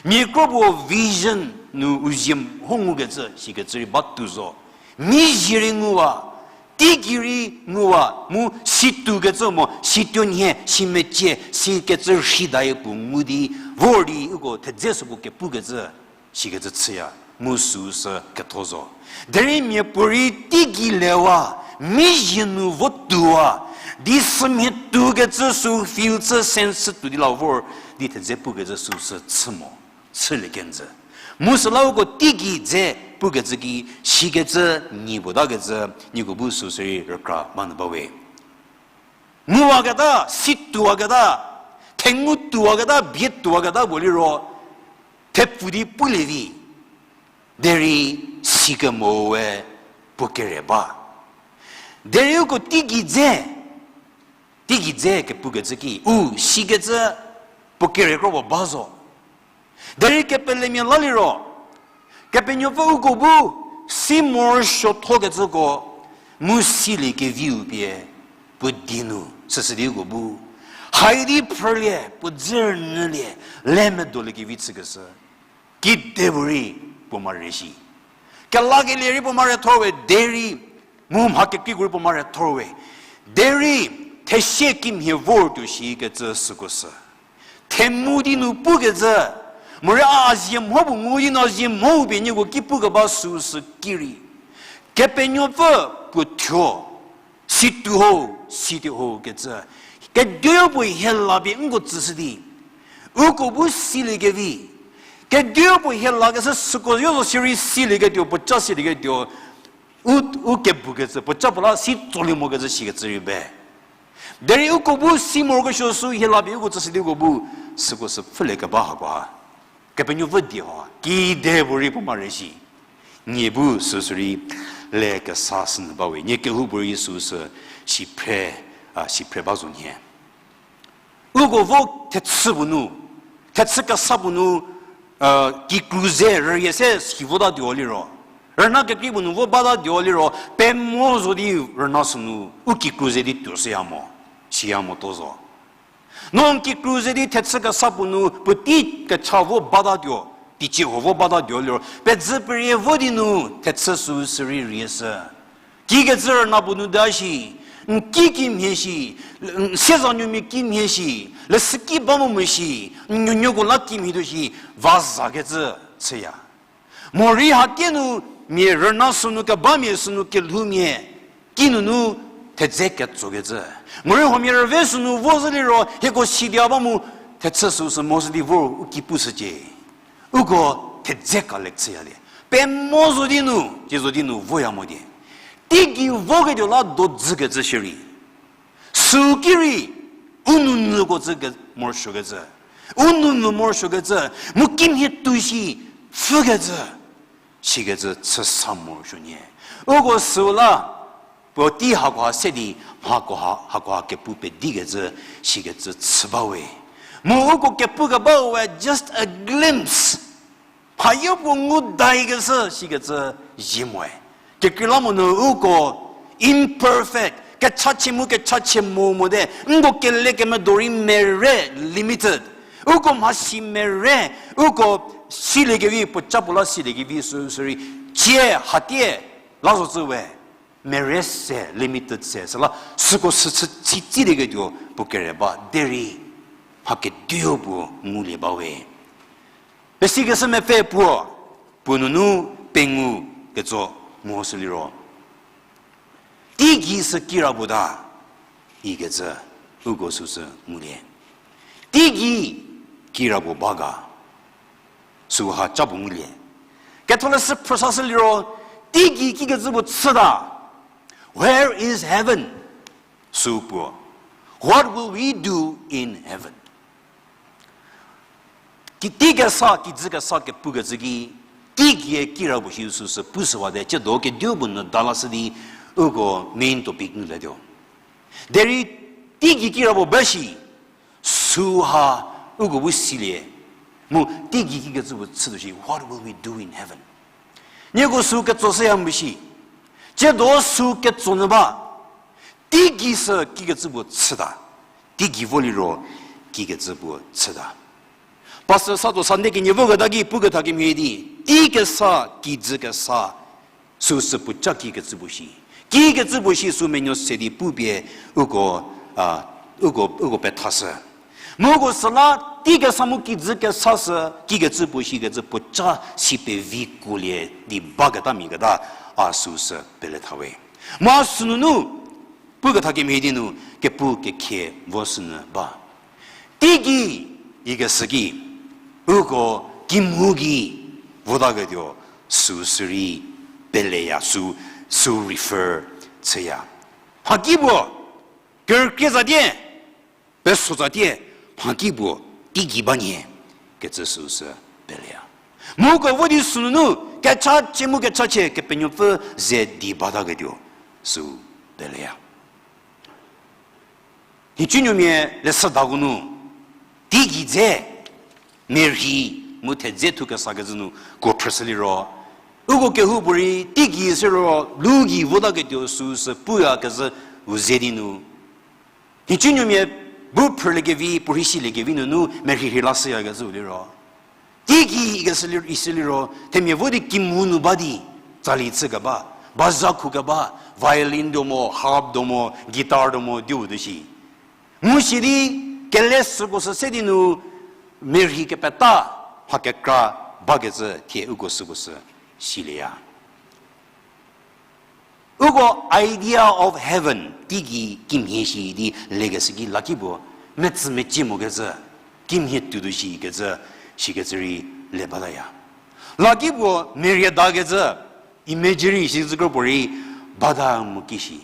Mia kro puo vision nu u zie mho ngukecü sikecü rei batuo zo. Mizie rei nguwa, teigei rei nguwa, mu situokecü mo, situo nhie, simecie, sikecü rhidayie puo ngu di, vor di uko thedze süko kepukecü, sikecü chüya, mu süsü ketho zo. Derei miapuorei teigei lewa, mizie nu vo tuowa, di sümhie tuokecü sü feel chü sense chü tuo di la vor, di thedze pukecü süsü chü mo, chülie kenjü. Mu süla uko teigei dze pukecü ki, sikecü nyi puo takecü, nieko bu süsü rei rükra ba nyü bawe. Nguwaketa, situowaketa, thengu tuowaketa, bie tuowaketa puo liro, thepfu di pulie vi. Derei sikemo we puo kere ba. Derei uko teigei dze, teigei dze kepukecü ki, u sikecü puo kere kro puo ba zo. Derei kepelemia la liro, Kepenuopfü uko bu si morosuothokecüko, mu siliekeviu pie puo die nu süsü di uko bu, haidi phrülie, puo dze rünyülie, le medoliekevi chükeshü, kedipuorei puo mare shi. Kelakelie rei puo mare thor we, derei mu mha kekreiko rei puo mare thor we. Derei thesie kimhie vor tuo shikecü süko sü, themu di nu pukecü, morei a zie mho puo ngu di nu a zie mho pie nieko ki pukeba süsü ki rei, Kepenuopfü puo thuo, situo ho, situo ho kecü, kedipuo hie la pie nko tsüshü di, uko bu siliekevi, kedipuo hie lakeshü süko yo zo sirei silieketuo, puoca silieketuo, u, u kebukecü, puoca puo la si tsolie mokecü shikecü rei be. Derei uko bu si morokesuo sü hie la pie uko tsüshü di uko bu, süko sü pfhülie keba hako ha, Kepenuopfü die ho, kedipuorei puo mare shi. Nie bu süsü rei le kesa sünyü bawe, nie kehoupuorei süsü si phre a, si phre ba zo nhie. Uko vo thechü puo nu, thechü kesa puo nu, a, kikru ze rürie se si votatuo liro, rüna kekrei puo nu vo batatuo liro, pemo zo di rüna sünu u kikru ze di tuo shüya mo, siya motuo zo. No n kikru ze di thechü kesa puo nu puotei kecha vo batatuo, teicie huo vo batatuo liro, pedzü perie vo di nu thechü süu sürei rie shü. Kikecü rüna puo nu da shi, n ki kimhie shi, n siezanuomia kimhie shi, leshüki ba mo mo shi, n nuonuoko la kimhie tuo shi, va zakecü chüya. Morei hatie nu mia rüna sünu kebamia sünu kelhoumia, kinunu thedze ketsokecü. Morei huomia rüve sünu vo zhü liro, hieko sidia ba mu thechü süu sü mo shü di vor u ki pushücie. Uko thedze collect chüya le. Pemo zo di nu, cie zo di nu voya mo die. Teigei voketuo la dodzükecü shierei. Süu ki rei, u nounyüko tsü ke morosuokecü. U nounyü morosuokecü, mu kimhie tuo shi, pfhükecü. Sikecü chü sa morosuo nyie. Uko süu la, puotei hakoha se di, mha hakoha, hakoha kepu pedikecü, sikecü chü ba we. Mu uko kepu kebau we, just a glimpse. Mhayo puo ngu daikeshü sikecü zie moe. Kekreilamonyü uko imperfect, kechachie mu kechachie mo mote, nko kele kemedo rei mere, limited. Uko mhasi mere, uko siliekevi, puoca puo la siliekevi süu sürei, cie hatie, la zo tsü we, mere se, limited se, süla süko sü chü chütsilieketuo puo kere ba, derei mha kediu puo ngulie ba we. Pesikeshü mepfü puo, puo nunu pengou ketso mo sü liro, teigei sü kira puo ta, ikecü uko süu sü ngulie. Teigei kira puo ba ga, süu ha ca puo ngulie. Ketholeshü phrüsashü liro, teigei kikecü puo chüta, Where is heaven? Süu puo, What will we do in heaven? Ki, teikesa, kijü kesa kepukecü ki, teigei kira puo shi süu sü pushüwate, tsiedo kediu puo nyü dalashü di, uko main topic nu letuo. Derei teigei kira puo ba shi, süu ha uko bu silie, mu teigei kikecü puo chütuo shi, What will we do in heaven? Nieko süu ketso shüya mo shi, tsiedo süu ketso nyü ba, teigei sü kikecü puo chüta, teigei vo liro kikecü puo chüta. Pastor Sato Sunday kenie voketa ki puketa kemhie di, teikesa, kijü kesa, süu sü puoca kikecü puo shi. Kikecü puo shi süu menuo se di pupie uko, a, uko, uko pethashü. Mu uko süla teikesa mu kijü kesa sü kikecü puo shikecü puoca si pevikuolie di baketamia keta a süu sü pele thawe. Mu a sünunu, puketa kemhie di nu kepu kekhie vo sünyü ba. Teigei ikeshü ki, uko kimhou gei votaketuo süu sürei peleya, süu, süu refer chüya. Mhakipuo, kerükrie zatie, peso zatie, mhakipuo, teigei ba nyie, kecü süu sü peleya. Mu uko vo di sünunu, kechachie mu kechachie Kepenuopfü ze di bataketuo süu peleya. Nhicunuomia leshüdako nu, teigei dze, merhi, mu thedze thu kesakecü nu, ko phrüshü liro, uko kehoupuorei teigei siro, lu gei votaketuo süu sü puyakezhü u ze di nu, nhicunuomia bu phrüliekevi, puorhi siliekevi nunu merhirhei lashüyakezhüu liro, teigei ikeshü lir-, ishü liro, themia vo di kimhou nu ba di, tsali chükeba, baza khukeba, violin do mo, harp do mo, guitar do mo, diu do shi. Mu sidi, kele süko sü se di nu, merhi kepeta, mha kekra bakecü thie uko süko sü silieya. Uko idea of heaven, teigei kimhie shi di lekeshü ki lakipuo, metsü mecie mokecü, kimhie tuotuo shikecü, shikecü rei le bataya. Lakipuo, meriedakecü, imagery shikecü kropuorei, bata mo ki shi.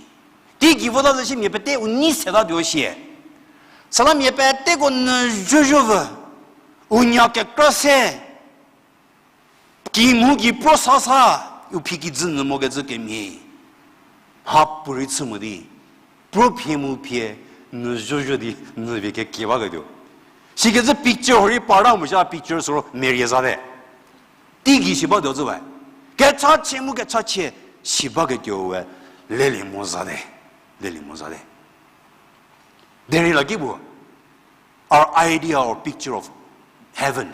Teigei vota zü shi mia pete u nei setatuo shie. Süla mia peteko nyü zhozhovü, u nya kekra se, kimhou gei pro sasa, u phi kijü nyü mokecü kemhie. Mhapuorei chü mo di. Pro phie mu phie, nu zhozho di, nu vie kekie baketuo. Sikecü picture hurei parta mo sha picture süro merie zate. Teigei si batuo zü ba. Kechachie mu kechachie, si baketuo we, lelie mo zate. Lelie mo zate. Derei la ki bu, our idea or picture of heaven,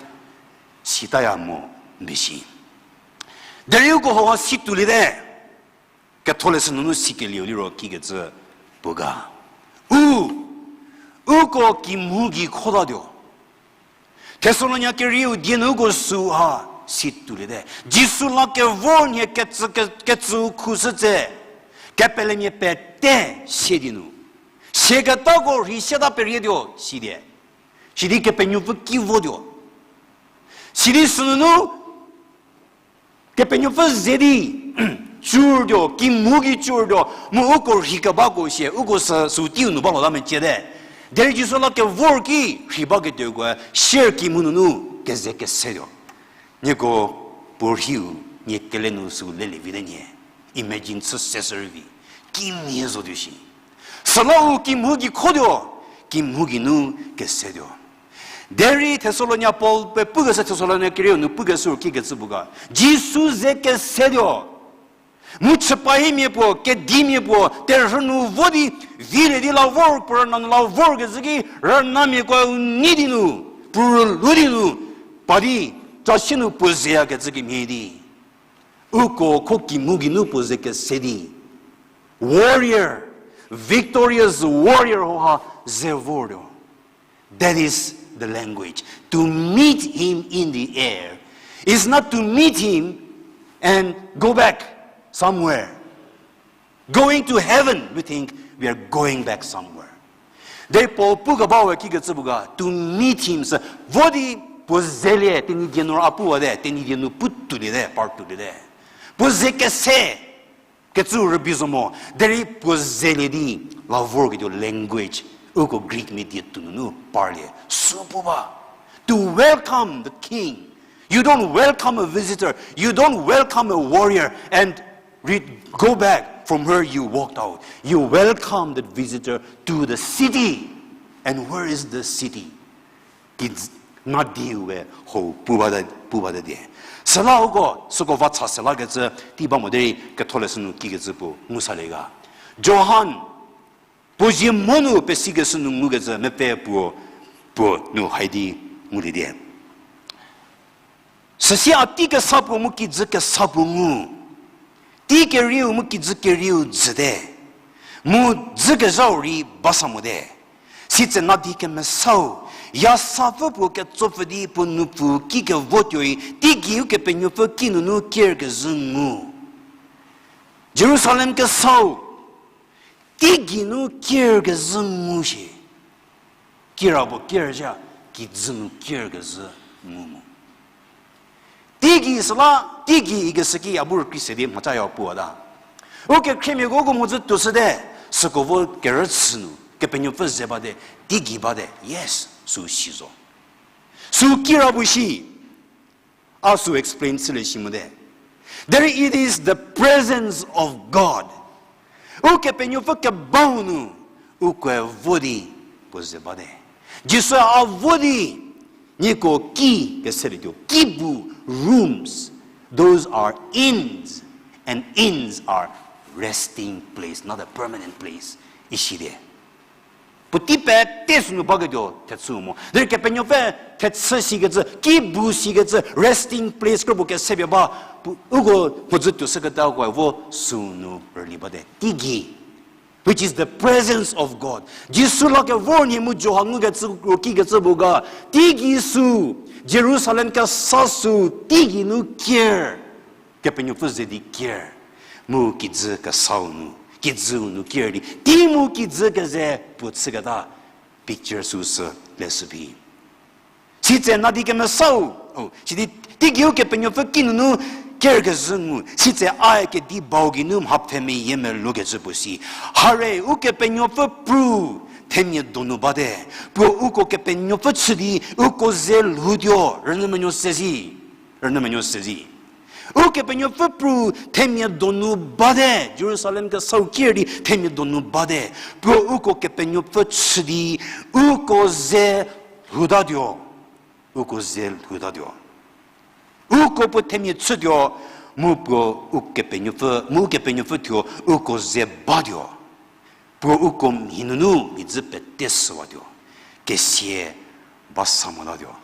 sitaya mo mbi si. Derei uko hauha si tuoliete. Ketholeshü nunu sikelieu liro kikecü puo ga. U, uko kimhou gei khotatuo. Thessalonia kerieu die nu uko süha si tuoliete. Jisu la kevor nhie kecü, ke-, kecüu khushü tse, kepelemia pete sie di nu. Siaketako rhei siata perietuo, sidi. Sidi Kepenuopfü ki votuo. Sidi sünunu, Kepenuopfü ze di, churtuo, kimhou gei churtuo, mu uko rhei kebako sie, uko sü, sü teiu nu ba lota meciete. Derei Jisu la kevor ki rhei baketuokoe, sier kimhou nunu keze kesetuo. Nieko puo rhiu, nie kele nu sü lelie vite nhie. Imagine chü se shürei vi. Kimhie zotuo shi. Süla u kimhou gei khotuo, kimhou gei nu kesetuo. Derei Thessalonia Paul pe pukeshü Thessalonia kerieu nu pukeshü kikecü puo ga. Jisu ze kesetuo. Mu chüpahimia puo, kedimia puo, terhü nu vo di, vilie di la vor, puo rüna nu la vorkezhü ki, rünamiakoe u nei di nu, puo rülu di nu, pa di, casie nu puo zeyakecü kemhie di. Uko kho kimhou gei nu puo ze kese di. Warrior, victorious warrior hauha ze vortuo. That is the language. To meet him in the air is not to meet him and go back somewhere. Going to heaven, we think we are going back somewhere. Derei Paul pu keba we kikecü puo ga, to meet him sü, vo di puo zelie, Tenyidie nu a puwate, Tenyidie nu pu tuoliete, par tuoliete. Puo ze kese, kecü rübei zo mo, derei puo zelie di, la vorketuo language, uko Greek mia die tuo nunu parlie, sü pu ba. To welcome the king. You don't welcome a visitor. You don't welcome a warrior and re- go back from where you walked out. You welcome the visitor to the city. And where is the city? Ki nadiu we ho pu bate, pu bate die. Süla uko, süko va cha sülakecü, tei ba mo derei ketholeshü nu kikecü puo ngu salie ga. Johan, puo zie mho nu pesikeshü nu ngukecü mepfü puo, puo nu haidi ngulie die. Süsie a tei kesa puo mu kijü kesa puo ngu. Tei kerieu mu kijü kerieu jüte. Mu dzükezhau rei ba sa mote. Sitse nadi kemesau, yasapfü puo ketsopfü di puo nupfu ki kevotuoi, teigei Ukepenuopfü ki nunu kerkezhü ngu. Jerusalem kesau, teigei nu kerkezhü ngu shie. Kira puo ker zhie, kijü nu kerkezhü ngu mo. Teigei süla, teigei ikeshü ki a bu rükrie se di mhacha ya puwata. Ukekhriemiako uko mhodzü tuoshüte, süko vo kerüchü nu, Kepenuopfü ze bate, teigei bate, yes, sü si zo. Sü kira puo shi, a sü explain chülie shi mote. Derei it is the presence of God. Ukepenuopfü kebau nu, ukoe vo di puo ze bate. Jisu a vo di, nieko ki keselietuo, ki bu, rooms, those are inns, and inns are resting place, not a permanent place. Ishi die. Puotei pete sünu baketuo thechü mo. Derei Kepenuopfü thechü sikecü, ki bu sikecü, resting place kro puo kesepie ba, pu- uko mhodzü tuoshüketako vo sünu rüli bate. Teigei, which is the presence of God. Jisu la kevor nhie mu Johan ngukecü ro kikecü puo ga, teigei sü, Jerusalem kesa sü, teigei nu ker. Kepenuopfü ze di ker, mu kijü kesau nu, kijüu nu ker di, tei mu kijü keze puo chüketa picture süsü leshü phi. Sitse nadi kemesau, o, sidi teigei Ukepenuopfü ki nunu kerkezhü ngu, sitse a kedi bau geinu mha pfhe meyie melou kecü puo si. Hare Ukepenuopfü pru themia donu bate, puo uko Kepenuopfü chü di, uko ze lhoutuo, rünyü menuo se zi, rünyü menuo se zi. Ukepenuopfü pru themia donu bate, Jerusalem kesau kier di themia donu bate. Puo uko Kepenuopfü chü di, uko ze lhoutatuo. Uko ze lhoutatuo. Uko puo themia chütuo, mu puo Ukepenuopfü, mu Ukepenuopfü thuo uko ze batuo. Puo uko mhi nunu mhidzü pete süwatuo. Kesia ba sa motatuo.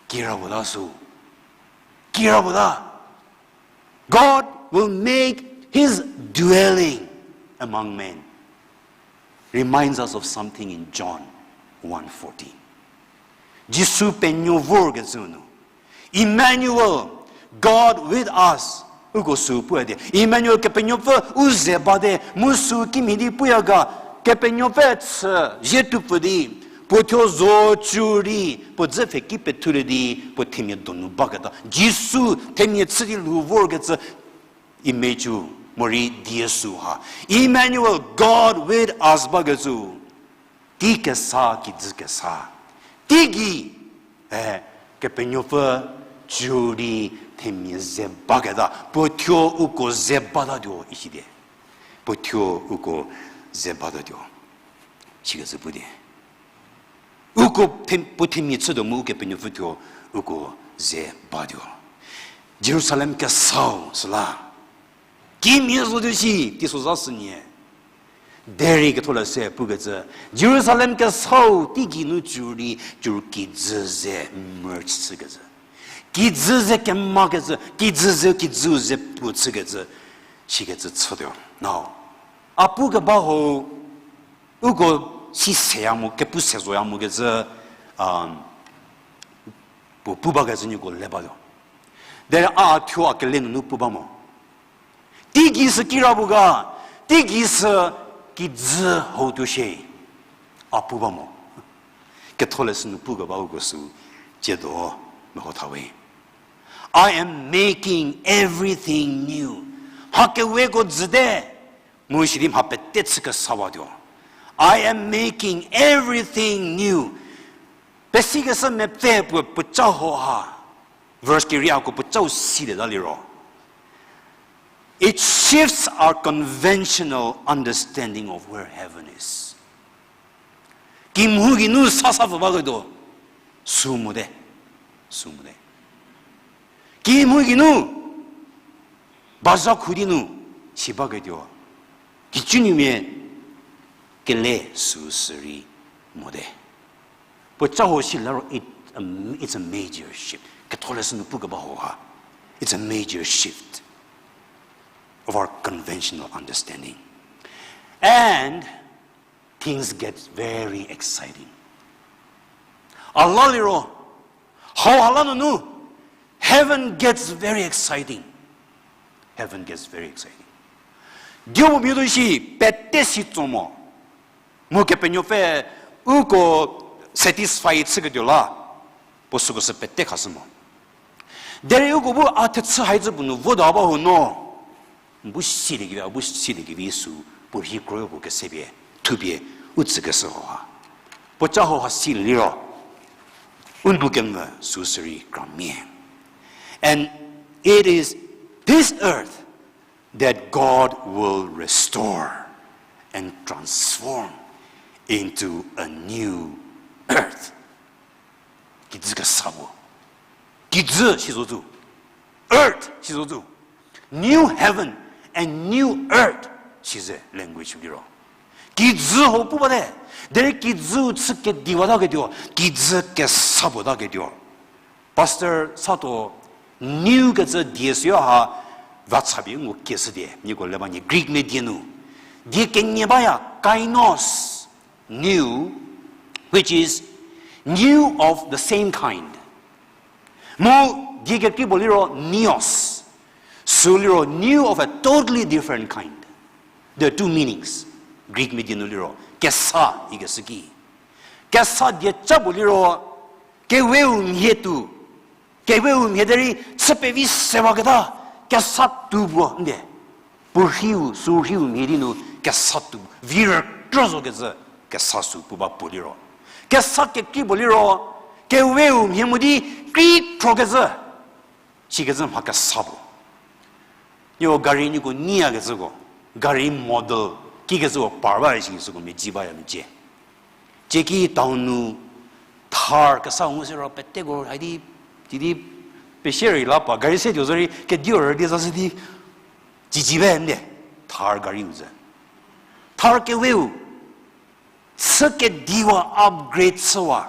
Kira puo ta sü. Kira puo ta. God will make his dwelling among men. Reminds us of something in John one fourteen. Jisu penuo vorkecü nu, Emmanuel, God with us. Uko sü pu di, Emmanuel, Kepenuopfü u ze bate, mu sü kimhie di puya ga, Kepenuopfü chü, zhie tupfü di, puo thuo zo cü di, puo dzü pfheki pethulie di, puo themia donu baketa. Jisu themia chü di lhou vorkecü, image-u, morei die sü ha. Emmanuel, God with us bakecü. Tei kesa, kijü kesa. Teigei, eh, Kepenuopfü cü di themia ze baketa. Puo thuo uko ze batatuo isi die. Puo thuo uko ze batatuo. Sikecü pu die. Uko them-, puo themia chütuo mu Ukepenuopfü thuo uko ze batuo. Jerusalem kesau süla. Kimhie zotuo shi, teisozha sünie. Derei ketholeshü pukecü, Jerusalem kesau teigei nu cü di, cü kijü ze merge chükecü. Kijü ze kemakecü, kijü ze, kijüu ze puo chükecü, sikecü chütuo. Now, a pukeba ho, uko si seya mo, kepu se zoya mokecü, um, puo pu bakecü nieko le batuo. Derei a thuo a kele nunu pu ba mo. Teigei sü kira puo ga, teigei sü kijü houtuo shie, a pu ba mo. Ketholeshü nu pukeba uko sü, tsiedo, meho tha we. I am making everything new. Mha keweko jüte, mu sidi mha pete chü kesawatuo. I am making everything new. Pesikeshü mepfü puo puoca ho ha. Verse kerieko puocau silieta liro, it shifts our conventional understanding of where heaven is. Kimhu geinu sasa pfü baketuo, sü mote, sü mote. Kimhu geinu, bazha khu di nu, si baketuo, hicünuomia kele süsü rei mote. Puoca ho si liro it, um, it's a major shift. Ketholeshü nu pukeba ho ha. It's a major shift of our conventional understanding. And things get very exciting. A la liro, hauha la nunu, heaven gets very exciting. Heaven gets very exciting. Diu mia tuo shi pete si tso mo. Mu Kepenuopfü uko satisfy chüketuo la, puo süko sü pete khashü mo. Derei uko bu a thechü haicü puo nu voda ba ho no, bu siliekevi, a bu siliekevi sü, puo rhei kroyo puo kesepie, thupie, u tsükeshü ho ha. Puoca ho ha silie liro, u nu kemvü süsü rei kramia. And it is this earth that God will restore and transform into a new earth. Kijü kesa puo. Kijü si zo zo. Earth si zo zo. New heaven and new earth size language liro. Kijü ho pu bate. Derei kijü chü kediwataketuo. Kijü kesa puo taketuo. Pastor Sato new kecü die süyo ha, vacha pie ngu kieshü die, nieko le ba nie Greek mia die nu. Die kenie baya, kainos, new, which is new of the same kind. Mu die kekrei puo liro neos, sü liro new of a totally different kind. There are two meanings. Greek mia die nu liro, kesa ikeshü ki. Kesa dieca puo liro, keweu mhie tuo, keweu mhie derei chü pevi sewaketa, kesa tuo puo nde. Puo rhiu, sü rhiu mhie di nu kesa tuo, vi rükrü zo kecü, kesa sü pu ba puo liro. Kesa kekrei puo liro, keweu mhie mo di krei kro kecü. Sikecü mha kesa puo. Nieko gari nieko nyiyakecüko, gari model kikecüko par ba shi süko medzi baya mecie. Cieki town nu Thar kesa ngu siro peteko haidi, tidi pesie rei la pa gari se tuo zorei kediu rüdi zasi di, cicibe nde, Thar gari u zü. Thar keweu, chü kediwa upgrade chüwa.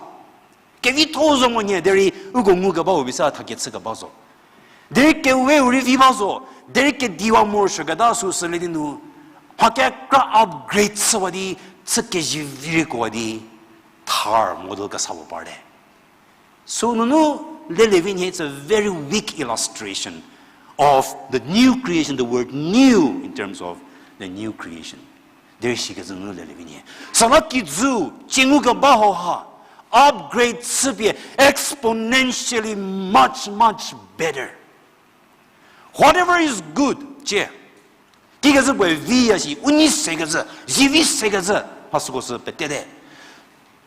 Kevitho zo mo nhie, derei uko ngukebau bisa thakechü keba zo. Derei keweu rei vi ba zo, derei kediwa morosuoketa süsü le di nu, mha kekra upgrade chüwa di, chü kezivi rei kuowa di, Thar model kesa puo parte. Sünunu lelevi nhie, it's a very weak illustration of the new creation, the word new in terms of the new creation. Derei sikecü nunu lelevi nhie. Süla kijü, cie ngukeba hauha, upgrade chüpie exponentially much, much better. Whatever is good, cie. Kikecü puoe viya shi, u nei sekecü, zivi sekecü, mha süko sü petete.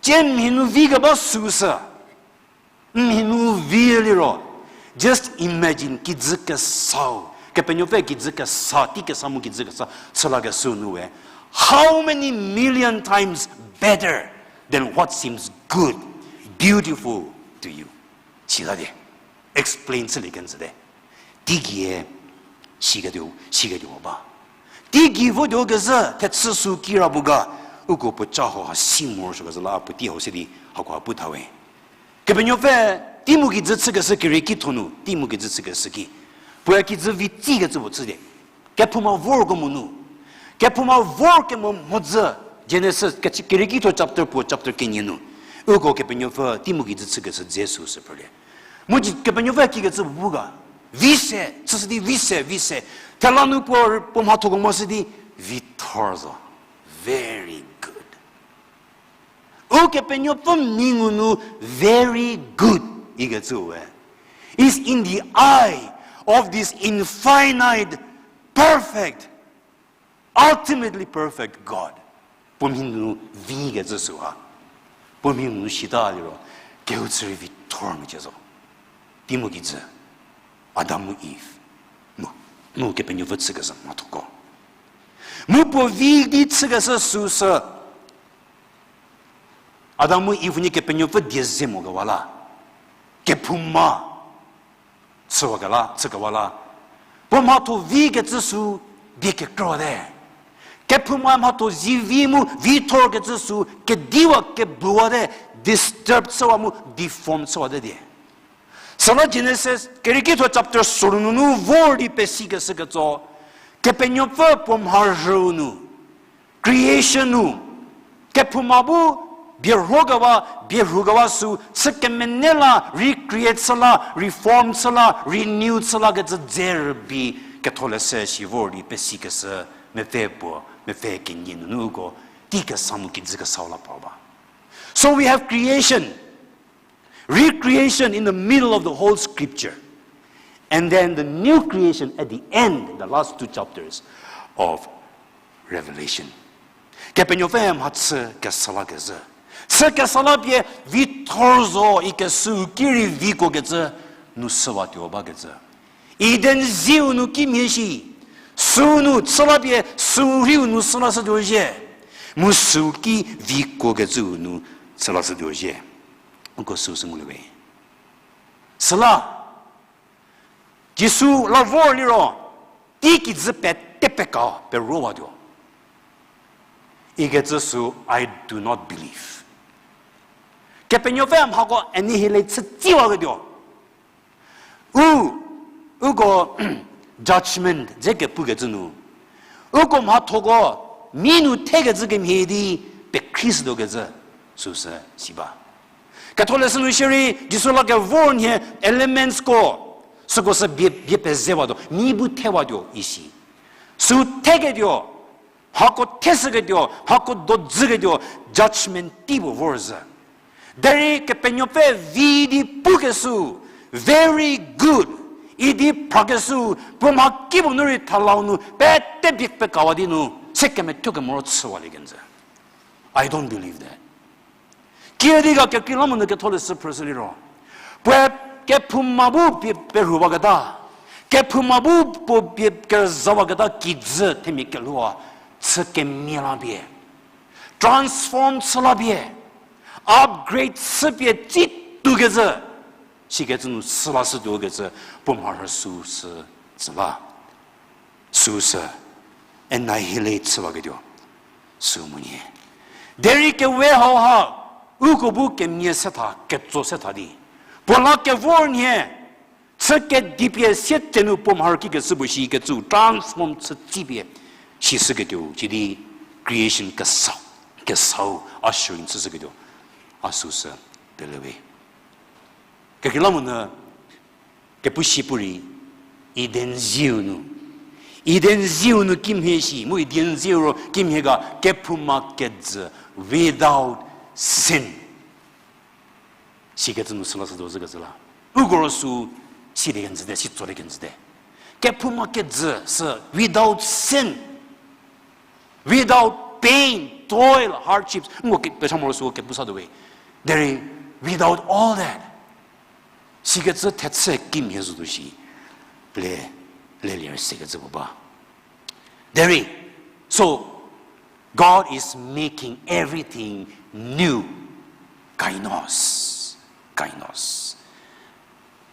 Cie mhi nu vikeba süsü, mhi nu vi liro, just imagine kijü kesau, Kepenuopfü kijü kesa, tei kesa mu kijü kesa chülakeshü nu we, how many million times better than what seems good, beautiful to you? Sita di, explain chülie kenjüte. Teigie, siketuo, siketuo ba. Teigei votuo kezhü, thechü sü kirapuo ga, uko puoca hauha si morosuokecü la puotei hau se di, hakoha pu thawe. Kepenuopfü, tei mu kijü chükeshü kerieki tho nu, tei mu kijü chükeshü ki. Puoe kijü vi tsikecü puo chü di. Kephouma vorko mo nu. Kephouma vor kemo mhodzü, Genesis, kerieki tho chapter puo, chapter kenie nu. Uko Kepenuopfü, tei mu kijü chükeshü dze süsü phrülie. Mu Kepenuopfü kikecü puo bu ga. Vi se, chüshü di vi se, vi se. Thela nu puo, puo mhathoko mo shü di, vi thor zo. Very good. Ukepenuopfü mhi ngu nu very good ikecü we is in the eye of this infinite, perfect, ultimately perfect God. Puo mhi nu vi kecü süha. Puo mhi nu sita liro, kehou chü rei vi thor mecie zo. Tei mu kijü, Adam mu Eve, mu, mu Kepenuopfü chükeshü mhathoko. Mu puo vi di chükeshü süsü. Adam mu Eve unie Kepenuopfü die ze mokewa la. Kephouma chüwakewa la, chükewa la. Puo mhatho vi kecü sü bie kekrüte. Kephoumae mhatho zivi mu vi thor kecü sü kediwa kebuwate, disturb chüwa mu deform chüwate die. Süla Genesis, kerieki tho chapter sorou nunu vor di pesikeshü ketso, Kepenuopfü puo mharhüu nu, creation nu, kephouma bu, bie rhokewa, bie rhukewa sü, chü kemenei la, recreate chü la, reform chü la, renew chü la kecü dze rübei, ketholeshü si vor di pesikeshü, mepfü puo, mepfü kenie nunu uko, tei kesa mu kijü kesau la pa ba. So we have creation, recreation in the middle of the whole scripture. And then the new creation at the end, in the last two chapters of Revelation. Kepenuopfü mha chü kesa la kezhü. Chü kesa la pie vi thor zo ikeshüu ki rei vikuo kecü nu süwatuo ba kecü. Eden ziu nu kimhie shi, süu nu chü la pie süu rhiu nu süla shütuo zhie. Mu süu ki vikuo kecüu nu süla shütuo zhie. Uko süu sü ngulie we. Süla, Jisu la vor liro, tei kijü pete peka peruowatuo ikecü sü, I do not believe. Kepenuopfü mhako annihilate chütsiwaketuo. U, uko judgment dze kepukecü nu, uko mhathoko mi nu thekecü kemhie di pekhrieshütuokecü süsü si ba. Ketholeshü nu shierei Jisu la kevor nhie elementsko, süko sü bie, bie pezewatuo, mi bu thewatuo isi. Sü theketuo, mhako theshüketuo, mhako dodzüketuo, judgment tei puo vorzhü. Derei Kepenuopfü vi di pukeshü, very good idi phrakeshü, puo mha kipuo nu rei thalau nu pete bie pekawa di nu, se kemethuo kemoro chüwalie kenjü. I don't believe that. Kiüdi ga kekreilamonyü ketholeshü phrüshü liro, puoe Kephouma bu pie perhuwaketa, kephouma bu puo pie kezhawaketa kijü themia kelhou a, chü kemia la pie, transform chü la pie, upgrade chü pie tsi tuokecü, sikecü nu sü la shütuo kecü, puo mharhü süu sü tsü la. Süu sü annihilate chüwaketuo. Süu mo nyie. Derei kewe hauha, uko bu kemia se tha, ketso se tha di, puo la kevor nhie, chü kedipie sie tsenu puo mharhü kikecü puo shikecü transform chü tsipie, sishüketuo, sidi creation kesau, kesau, ushering chüshüketuo. A süu sü pelewe. Kekreilamonyü, kepu si pu rei, Eden zieu nu. Eden zieu nu kimhie shi, mu Eden zieu ro kimhie ga kephouma kejü without sin. Sikecü nu süla sütuo zhükecü la. Uko ro süu silie kenjüte, si tsolie kenjüte. Kephouma kejü sü without sin. Without pain, toil, hardships. Nko ke, pecha moro süu kepu sa tuo we. Derei, without all that. Sikecü thechü kimhie zotuo shi. Le, lelie sikecü puo ba. Derei, so, God is making everything new. Kainos. Kainos.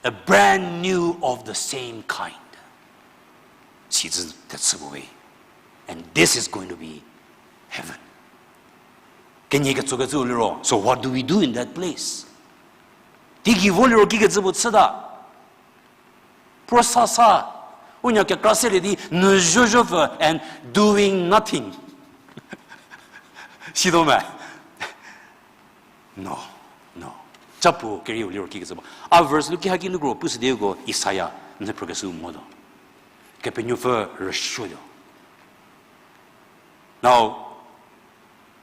A brand new of the same kind. Sicü thechü puo we. And this is going to be heaven. Kenie ketsokecüu liro, so what do we do in that place? Teigei vo liro kikecü puo chüta. Prosasa, u nya kekra selie di, nüzhozhopfü and doing nothing. Situo me? No, no. Cha puo kerieu liro kikecü ba. A verse nu ki haki nu kro pushü di uko Isaiah nyü phrükeshü motuo. Kepenuopfü rüsuotuo. Now,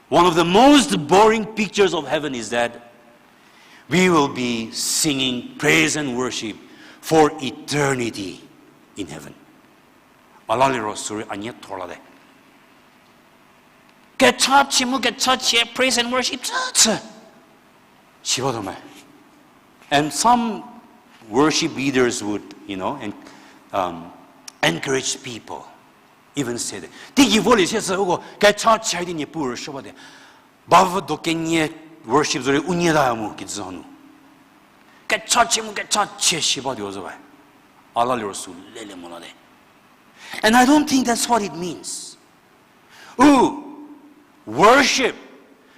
one of the most boring pictures of heaven is that we will be singing praise and worship for eternity in heaven. A la liro süu rei a nie thor late. Kechachie mu kechachie praise and worship chü chü. Siwatuo me. And some worship leaders would, you know, en- um, encourage people, even say that, teigei volie sie sü uko kechachie di Niepuu rüsuo bate. Bavü do kenie worship zorei u nie ta mu kijü hanu. Kechachie mu kechachie si batuo zo ba. A la liro süu lelie mo late. And I don't think that's what it means. U, worship,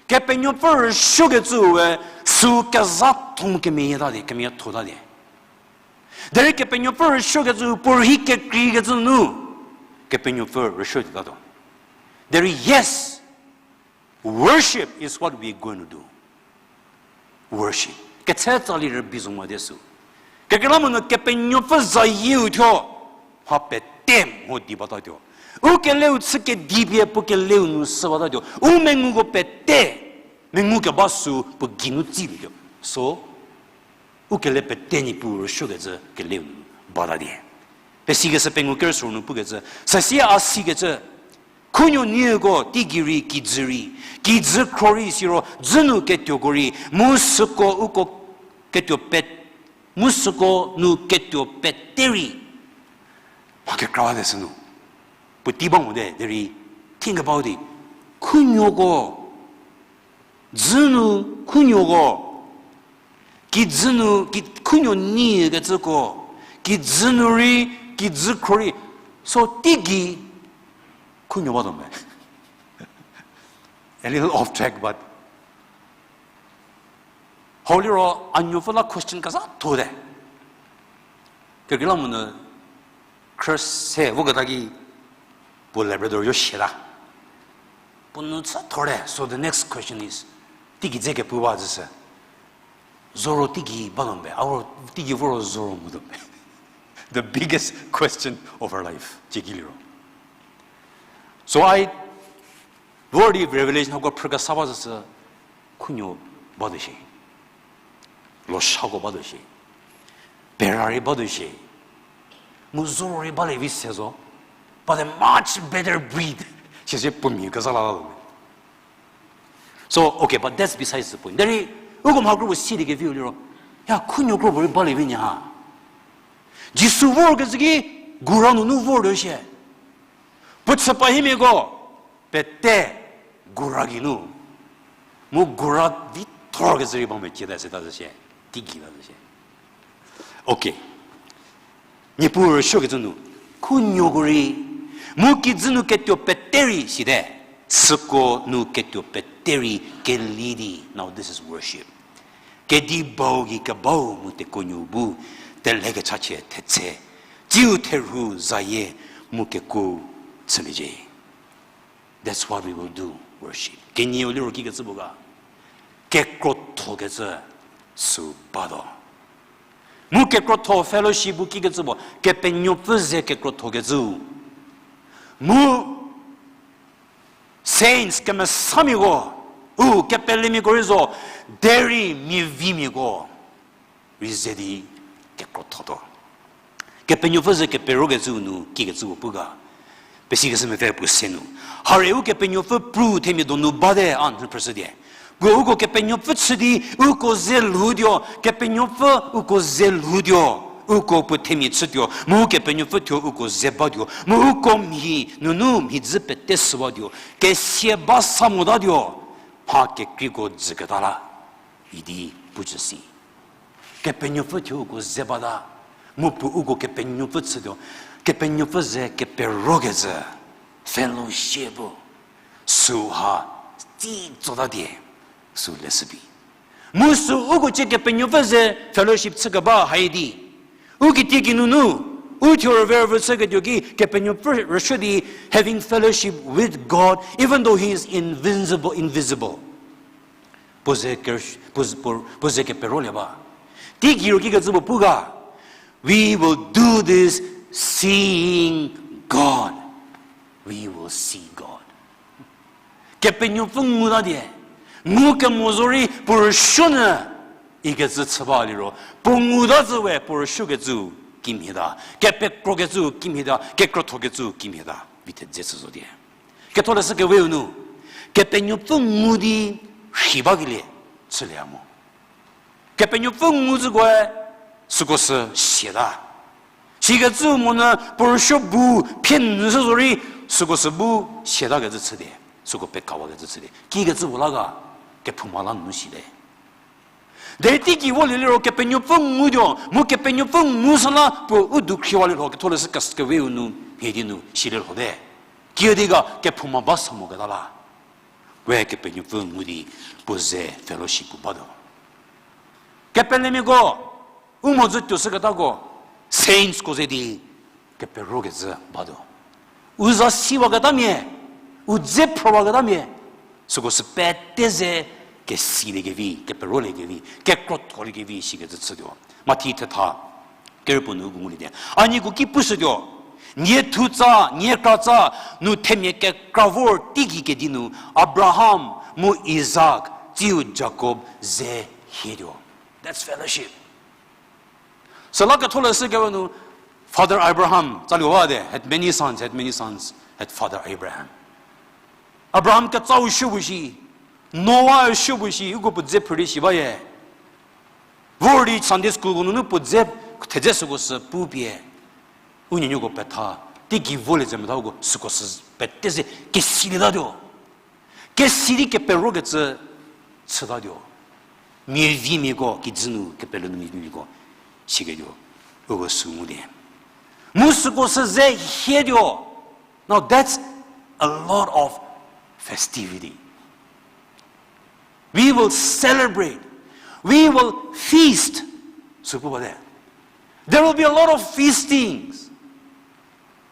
Kepenuopfü rüsuokecüu we, süu kezhatho kemeyieta di, kemeyiethota di. Derei Kepenuopfü rüsuokecüu puorei kekreikecü nu, Kepenuopfü rüsuo tuotatuo. Derei yes, worship is what we are going to do. Worship. Ketse tsali rübei zo mo di süu. Kekreilamonyü Kepenuopfü zayieu thuo, mha pete mho di batatuo. U keleu chü kedipie puo keleu nu sü batatuo. U menguko pete, mengu keba süu puo geinu tsilietuo. So, u kele pete Niepuu rüsuokecü keleu nu bata di. Pesikeshü pengou kerüsuo nu pukecü, süsie a sikecü, khunuo nieko teigei rei kijü rei, kijü khro rei siro dzü nu ketuoko rei, mu süko uko ketuo pet- mu süko nu ketuo pete rei. Mha kekra te sünu. Puotei ba mote derei, think about it. Khunuoko, dzü nu khunuoko, kijü nu, ki- khunuo niekecüko, kijü nu rei, kijü khro rei, so teigei khunuo batuo me. A little off track, but hau liro a nuopfü la question kezhathote. Kekreilamonyü khrüse voketa ki puo Labrador yo siata. Puo nu chü thorte, so the next question is, teigei dze kepu ba zhüshü. Zoro teigei batuo me, a ro teigei voro zoro motuo me. The biggest question of our life, tsieki liro. So I, vor di Revelation hako phrükesa ba zhüshü, khunuo batuo shie. Loshako batuo shie. Pera rei batuo shie. Mu zoro rei balie vi se zo. But a much better breed. Sise puo mia kezha la lalo. So, okay, but that's besides the point. Derei, uko mha kro puo si di keviu liro. Ya khunuo kro puorei balie vi nya ha. Jisu vorkezhü ki gura nunu vortuo shie. Puo chü pa himiako pete gura geinu. Mu gura vithorkezhü rei ba mecie ta se ta zü shie. Teigei ta zü shie. Okay. Niepuu rüsuokecü nu, khunuoko rei, mu kijü nu ketuo pete rei site, süko nu ketuo pete rei keli di, now this is worship. Kedi bau gei kebau mu tekuonuo bu, telhe kechachie thetse, tsiu therhu zayie mu kekuo chüliecie. That's what we will do, worship. Kenieu liro kikecü puo ga, kekrothokecü sü batuo. Mu kekrotho fellowship bu kikecü puo, Kepenuopfü ze kekrothokecüu. Mu saints kemesamiako, u kepelemiako rei zo, derei miavimiako rei ze di kekrothotuo. Kepenuopfü ze keperokecüu nu kikecüpuo pu ga. Pesikeshü mepfü puo se nu, hare Ukepenuopfü pru themia donu bate, a nhü phrüshüdie. Puo uko Kepenuopfü chü di uko ze lhoutuo, Kepenuopfü uko ze lhoutuo, uko puo themia chütuo, mu Kepenuopfü thuo uko ze batuo, mu uko mhi nunu mhidzü pete süwatuo, kesia ba sa motatuo, mha kekreiko dzüketa la idi pucü si. Kepenuopfü thuo uko ze bata, mu puo uko Kepenuopfü chütuo, Kepenuopfü ze keperokecü, fellowship, süha tsi tsotatie, sü leshübi. Mu sü uko cie Kepenuopfü ze fellowship chükeba haidi. U kitiekinu nu, u thuo rüverüvü chüketuo ki Kepenuopfü rüsuo di, having fellowship with God, even though he is invisible, invisible. Puo ze ke-, puo, puo, puo ze keperolie ba. Teigei ro kikecü puo pu ga, we will do this seeing God. We will see God. Kepenuopfü nguta die, ngukemo zorei puo rüsuo nyü, ikecü chü ba liro, puo nguta zhü we puo rüsuokecüu kimhie ta, kepekrokecüu kimhie ta, kekrothokecüu kimhie ta, vi thedze chü zo die. Ketholeshü keweu nu, Kepenuopfü ngu di rhi bakelie chülie mo. Kepenuopfü ngu zhükoe, süko sü siata. Sikecü monyü puo rüsuo bu phie nyü shü zorei, süko sü bu siatakecü chü die, süko pekawakecü chü die. Kikecü puo la ga, kephouma la nu site. Derei teigei volie liro Kepenuopfü ngutuo, mu Kepenuopfü ngu süla puo u dukhriwalie lho, Ketholeshü keweu nu, mhie di nu silie lhote. Kiüdi ga kephouma ba sa moketa la, we Kepenuopfü ngu di puo ze fellowship puo batuo. Kepelemiako, u mhodzü tuoshüketako, saintsko ze di keperokecü batuo. U za siwaketamia, u dze phrüwaketamia, süko sü pete ze kesiliekevi, keperoliekevi, kekrotholiekevi sikecü chütuo. Mathi thetha kerüpuo nu uko ngulie die, a nieko ki pushütuo, nie thutsa, nie kratsa, nu themia kekra vor teigei kedi nu, Abraham mu Isak, tsiu Jakob ze hietuo. That's fellowship. Süla Ketholeshü keweu nu, Father Abraham, tsalie wate, had many sons, had many sons, had Father Abraham. Abraham ketsau suo bu shi, Noa suo bu shi, uko puo dze phrü di shi baye. Vor di Sunday school ko nunu puo dze, thedze süko sü pupie. U nuonuoko petha, teigei volie ze metha uko süko sü pete ze kesilietatuo. Kesi di keperokecü chütatuo. Miavimiako, kijü nu kepele nu miavimiako siketuo. Uko sü ngulie. Mu süko sü ze hietuo. Now that's a lot of festivity. We will celebrate. We will feast. Sü pu bate. There will be a lot of feastings.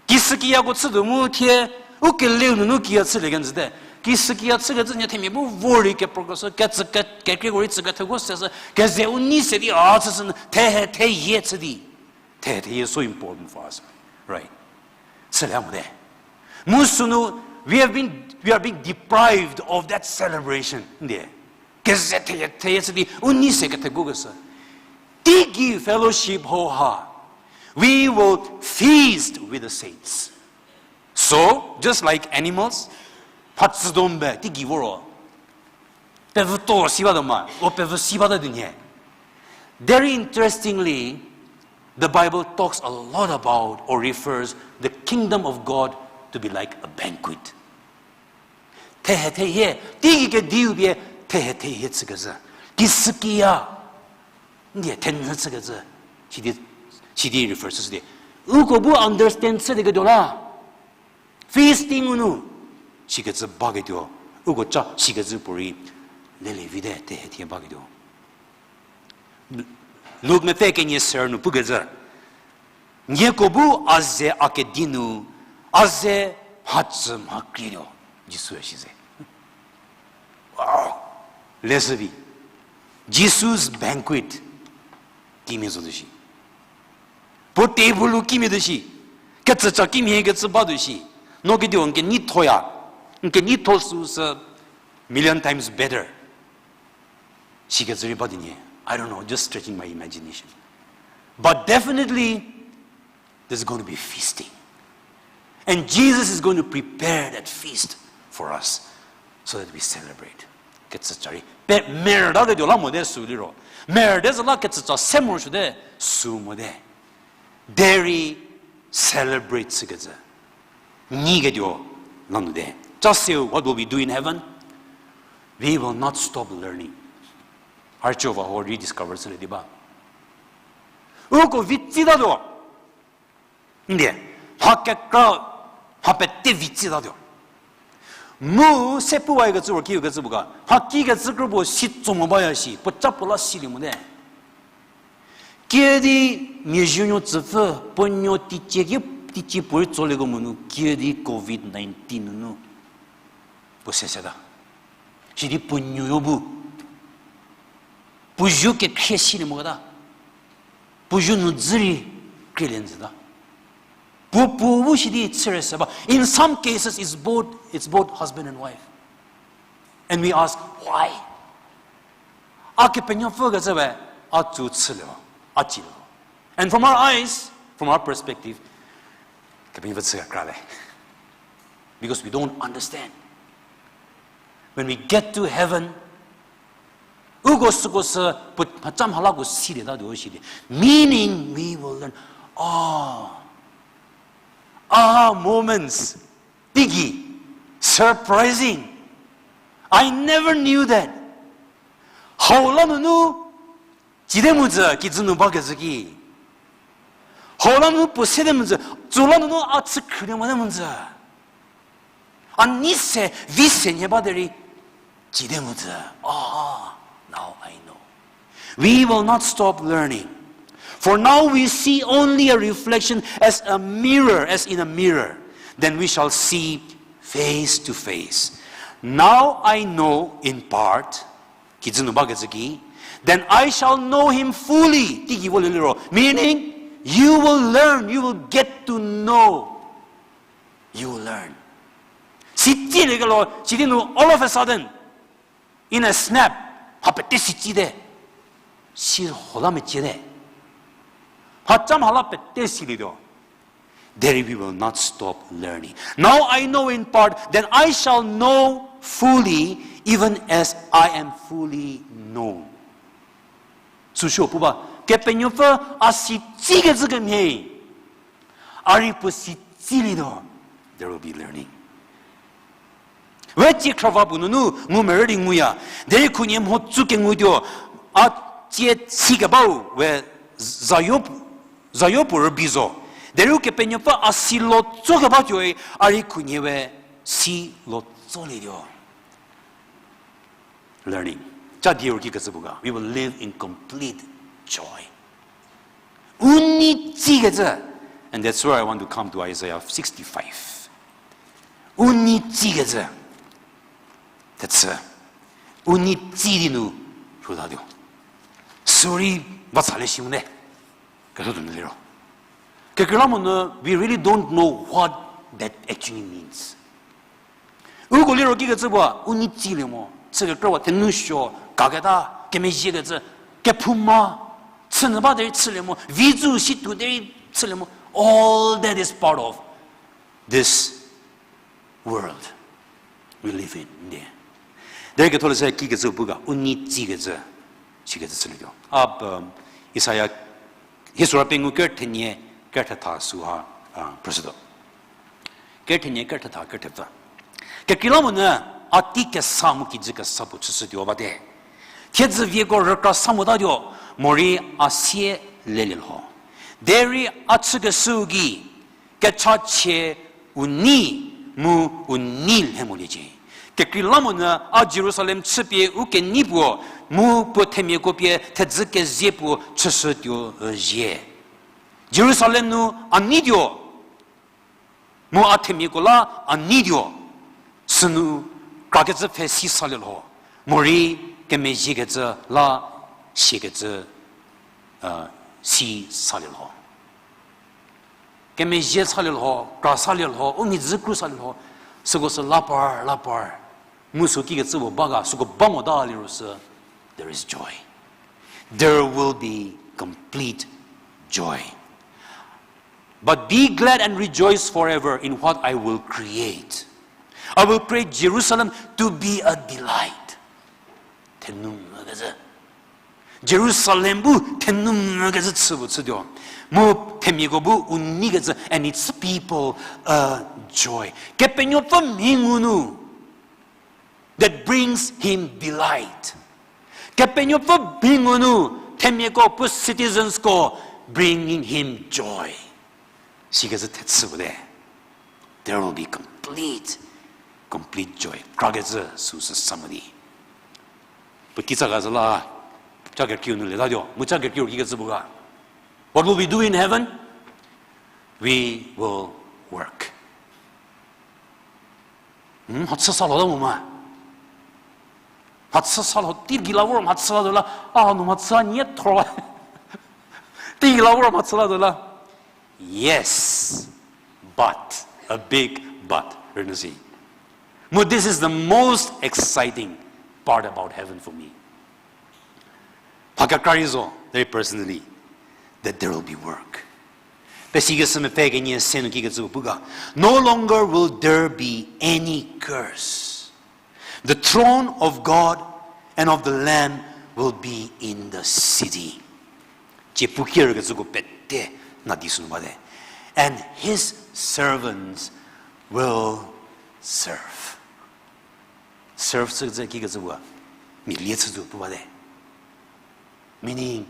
Kisükiyako chütuo mu thie, u keleu nunu kiya chülie kenjüte. Kisükiya chükecü nie themia bu vor rei keprokeshü, ketsü ke-, kekreiko rei tsü ketheko seshü, keze u nei se di a chüshü, thehe theyie chü di. Thehe theyie so important for us. Right? Chülie mote. Mu sünu, we have been, we are being deprived of that celebration. Ndie. Keze theyie, theyie chü di, u nei se kethekokeshü. Teigei fellowship ho ha, we will feast with the saints. So, just like animals, phatsüdombe teigei voro. Pevü to si batuo ma, o pevü si bata di nie. Very interestingly, the Bible talks a lot about or refers the kingdom of God to be like a banquet. Thehe thehie, teigei kediu pie thehe thehie chükecü. Kisükiya, ndie thenhü chükecü. Sidi, sidi refer chüshü di. Uko bu understand chü di ketuo la. Feasting u nu. Sikecü baketuo. Uko cha sikecü puorei. Lelevite thehe thie baketuo. Luk mepfü kenie ser nu pukecü. Nieko bu a ze a kedi nu, a ze mhacü mha krietuo, Jisu-e si ze. Wow. Leshüvi. Jesu's banquet. Kimia zo tuo shi. Puo table kimia tuo shi. Kecüca kimia kecü ba tuo shi. No kediu n keneithoya. N keneitho süu sü million times better. Sikecü rei ba di nie. I don't know, just stretching my imagination. But definitely, there's going to be feasting. And Jesus is going to prepare that feast for us so that we celebrate. Kecüca rei. Pe merta ketuo la mote süu liro. Merta zü la kecüca se morosuote süu mote. Derei celebrate chükecü. Nyi ketuo la nu te. Cha seu, what will we do in heaven? We will not stop learning. Archova ho rediscover chülie di ba. Uko vitsitatuo. Ndie, mha kekra, mha pete vitsitatuo. Mu se puwakecü ro kiu kecü puo ga. Mha kikecü kro puo si tso mo baya shi, puo cha puo la silie mote. Kiüdi miazuonuo tsüpfü, puo nuo teicie ki, teicie puorei tsolieko mo nu, kiüdi covid nineteen nunu. Puo se seta. Sidi puo nuoyo bu. Puo zuo kekhrie silie moketa. Puo zuo nu dzü rei khrielie nzüta. Puo puo bu sidi chüre se ba. In some cases, it's both, it's both husband and wife. And we ask, why? A kepenuopfü kecü we, a tsü chülie, a cilo. And from our eyes, from our perspective, kepenuopfü chü kekra le. Because we don't understand. When we get to heaven, uko süko sü pu-, mhaca mhalako silietatuo shidi. Meaning we will learn, ah, ah, moments, teigei, surprising. I never knew that. Hau la nunu, cide mu tsü, kijü nu bakecü ki. Hau la nunu puo sede mu tsü, tsü la nunu a chü khrülie mote mu tsü. A nei se, vi se nhie ba derei, cide mu tsü. Ah, now I know. We will not stop learning. For now we see only a reflection as a mirror, as in a mirror. Then we shall see face to face. Now I know in part, kijü nu bakecü ki, then I shall know him fully. Teigei volie liro. Meaning, you will learn, you will get to know. You will learn. Sitsie liekelo, sidi nu all of a sudden, in a snap, mha pete sitsie te. Si ho la mecie te. Mhaca mhala pete silietuo. Derei we will not stop learning. Now I know in part, then I shall know fully, even as I am fully known. Süsü pu ba, Kepenuopfü a sitsie kecü kemhie, a rei puo sitsie lietuo. There will be learning. We tsie khrava puo nunu ngu merü di nguya. Derei khunhie mho tsü kengutuo. A tsie si kebau we zayo, zayo puo rübei zo. Derei Ukepenuopfü a si lotso kebatuoe, a rei khunhie we si lotsolietuo. Learning. Cha die ro ki kecü pu ga, we will live in complete joy. U nei tsie kecü. And that's where I want to come to Isaiah sixty-five. U nei tsie kecü. That's, uh, u nei tsie di nu lhoutatuo. Sorry, va tsalie shi mo ne. Ketho tuo nu liro. Kekreilamonyü, we really don't know what that actually means. Uko liro ki kecü puo, u nei tsielie mo, chü kekrüwa thenou suo, kaketa, kemezhiekecü, kephouma, chünyü ba derei chülie mo, vi zü situo derei chülie mo, all that is part of this world we live in, ndie. Derei ketholeshü ki kecü pu ga, u nei tsie kecü, sikecü chülietuo. A, um, Isaia, hie sura pengou ker thenie ker thetha süha, a, phrüshütuo. Ker thenie ker thetha ker thepfü. Kekreilamonyü a tei kesa mu kijü kesa puo chüshütuo bate. Thiedzü vieko rükra sa motatuo, morei a sie lelie lho. Derei a chükeshüu gei, kechachie u nei mu u nei lhe moliecie. Kekreilamonyü a Jerusalem chüpie u kenei puo, mu puo themiako pie thedzü kezie puo chüshütuo zie. Jerusalem nu a neituo, mu a themiako la a neituo, sünu krakecü pfhe si salie lho, morei kemezhiekecü la siakecü, si salie lho. Kemezhie salie lho, kra salie lho, u mhidzü kru salie lho, süko sü lapar, lapar. Mu sü kikecü puo ba ga, süko ba mota liro sü, there is joy. There will be complete joy. But be glad and rejoice forever in what I will create. I will create Jerusalem to be a delight. Thenou mvükecü. Jerusalem bu thenou mvükecü chü puo chütuo. Mu themiako bu u neikecü, and its people a joy. Kepenuopfü mhi ngu nu, that brings him delight. Kepenuopfü mhi ngu nu, themiako puo citizensko bringing him joy. Sikecü thechü puo te. There will be complete, complete joy. Krakecü süu sü sa mo di. Puo kitsa ga zü la, ca kekiu nu letatuo. Mu ca kekiu kikecü puo ga. What will we do in heaven? We will work. Mhachü sa lhota mo ma. Mhachü sa lho, teigei la vor mhachü latuo la, a nu mhachü a nie thor. Teigei la vor mhachü latuo la. Yes, but, a big but, rünyü si. Mu, this is the most exciting part about heaven for me. Mha kekra rei zo, very personally, that there will be work. Pesikeshü mepfü kenie se nu kikecü puo ga, no longer will there be any curse. The throne of God and of the Lamb will be in the city. Tsie pu kerkecüko pete nadi sünu bate. And his servants will serve. Serve chükecü kikecü puo, mia lie chütuo pu bate. Meaning,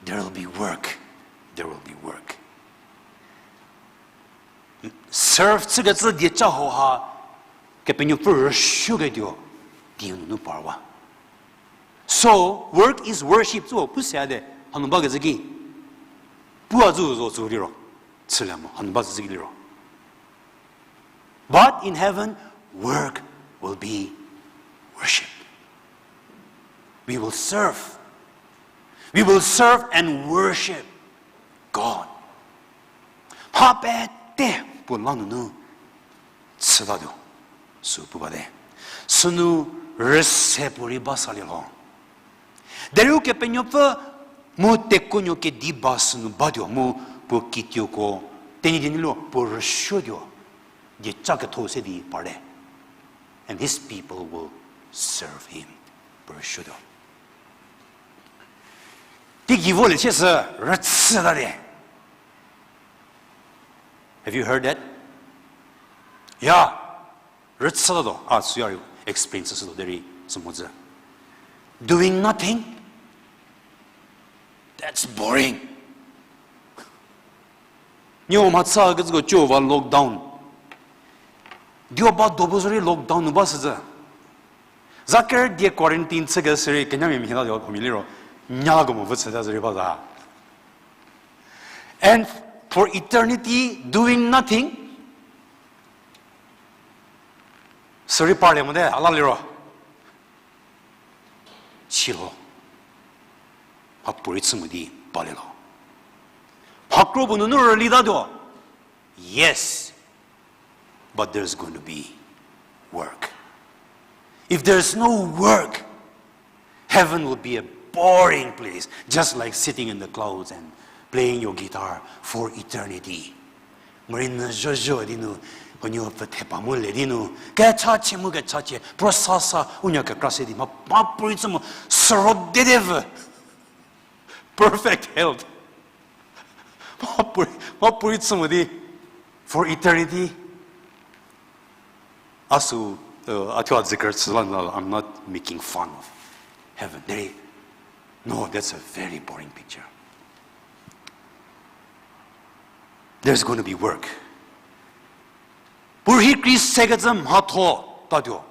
there will be work. There will be work. Serve chükecü dieca hauha, Kepenuopfü rüsuoketuo dieu nunu parwa. So, work is worship, tsü pu se ate, hanu bakecü ki. Pu a zü zo tsü liro, chülie mo, hanu ba zü ki liro. But in heaven, work will be worship. We will serve. We will serve and worship God. Mha pete puo la nunu chütatuo, sü pu bate. Sünu rüse puorei ba salie lho. Derei Ukepenuopfü mu tekuonuo kedi ba sünu batuo mu puo kituoko, Tenyidie nu liro puo rüsuotuo, dieca ketho se di parte. And his people will serve him. Puo rüsuotuo. Teigei volie chie sü rüchütate. Have you heard that? Ya, rüchütatuo, a, süya explain chüshütuo derei sü mhodzü. Doing nothing, that's boring. Nieu mhatsa kecüko cho va lockdown. Dio ba do bu zorei lockdown nu ba süzü. Zaker die quarantine chükeshürei kenyamia mhie la dio huomia liro, nyako mo vü chüta zorei ba za. And for eternity doing nothing. Sürei parlie mote, a la liro. Chülho. Mhapuorei chü mo di balie lho. Mhakro puo nunu rülitatuo. Yes. But there's going to be work. If there's no work, heaven will be a boring place, just like sitting in the clouds and playing your guitar for eternity. Morei nyü zhozho di nu, huonuo pfü thepa mu le di nu, kechachie mu kechachie, prosasa, unuo kekra se di, mha, mhapuorei chü mo, süro dedevü. Perfect health. Mha puorei, mha puorei chü mo di, for eternity. A sü, uh, a thuo a züker chü la la, I'm not making fun of heaven. They, no, that's a very boring picture. There's going to be work. Puorei krei sekecü mhatho tatuo.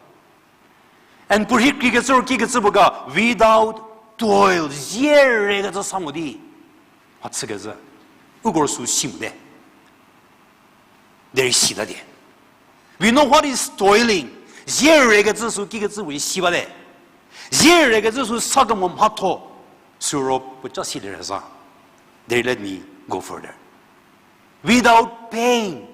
And puorei kreikecü ro kikecü puo ga, without toil, zie rekecü sa mo di mha chükecü. Uko sü si mote. Derei sitatie. We know what is toiling. Zie rekecü sü kikecü puo si bate. Zie rekecü sü sa kemo mhatho. Sü ro puoca silie rüza. Derei let me go further. Without pain.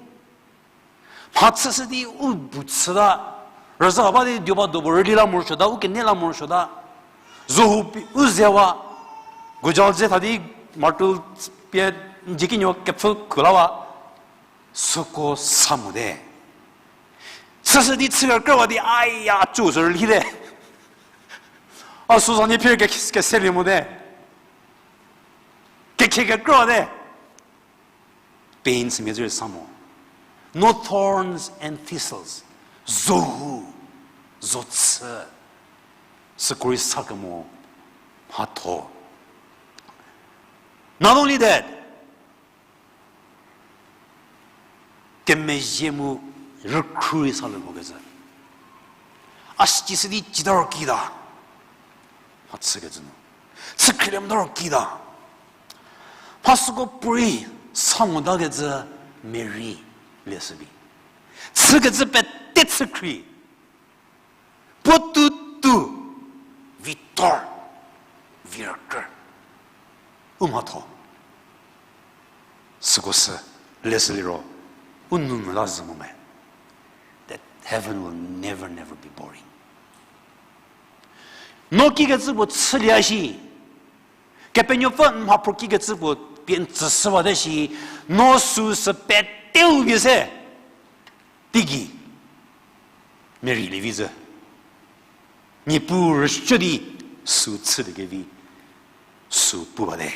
Mha chüshü di u bu chüta, rüza ba di duo ba do puo rüli la morosuota, u kenie la morosuota, zohu pi-, u zewa, gojal ze tha di martul pie n dzie kinuo kepfhü khulawa, süko sa mote. Chüshü di chü kerüwa di, aya, cu sü rülite. A sü za nie phir ke, keselie mote. Kekhe kekrüte. Pain sümia zü rei sa mo. No thorns and thistles. Zohu, zochü, süko rei sa kemo mhatho. Not only that, kemezhie mu rükhru rei sa le mokecü. A sikishü di cita ro kita. Mha chükecü nu. Chü khrielie mota ro kita. Mha süko puorei sa motakecü merei leshü di. Chükecü pete chü khrie. Puo tutu, vitor, virker. U mhatho. Süko sü, leshü liro, u nou nu la zhü mo me. That heaven will never, never be boring. No kikecü puo chülie shi. Kepenuopfü n mhaphro kikecü puo pie n tsüshüwate shi. No süsü peteu pie se. Teigei. Merei lievi zü. Niepuu rüshü di sü chülie kevi. Sü pu bate.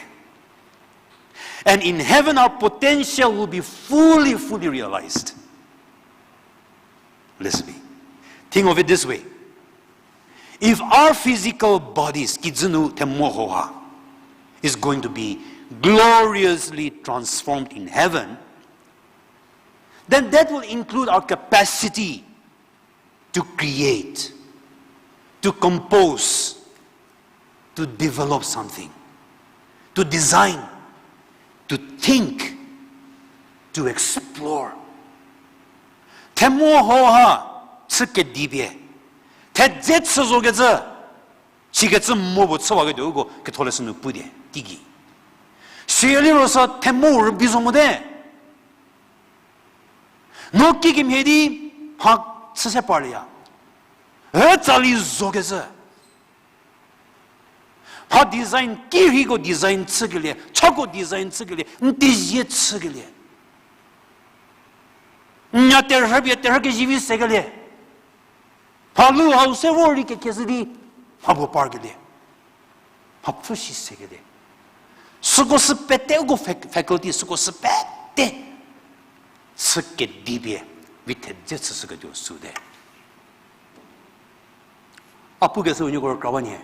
And in heaven, our potential will be fully, fully realized. Listen me. Think of it this way. If our physical bodies, kijü nu themo hauha, is going to be gloriously transformed in heaven, then that will include our capacity to create, to compose, to develop something, to design, to think, to explore. Themo hauha chü kedipie, thedze chü zokecü, sikecü mo puo chüwaketuo uko ketholeshü nu pudi, teigei. Siyeliro sü themo rübei zo mote. No kikemhie di mha chü se parlieya. Ütsali zokecü. Mha design, kirheiko design chükelie, chako design chükelie, n teizie chükelie. N nya terhü pie terhü kezivi sekelie. Mha lu hau se vor rei kekeshü di, mha puo parkelie. Mha pfhü shi sekelie. Süko sü pete uko fac-, faculty, süko sü pete chü kedipie, vi thedze chüshüketuo süte. A pukeshü unuoko rükra ba nie.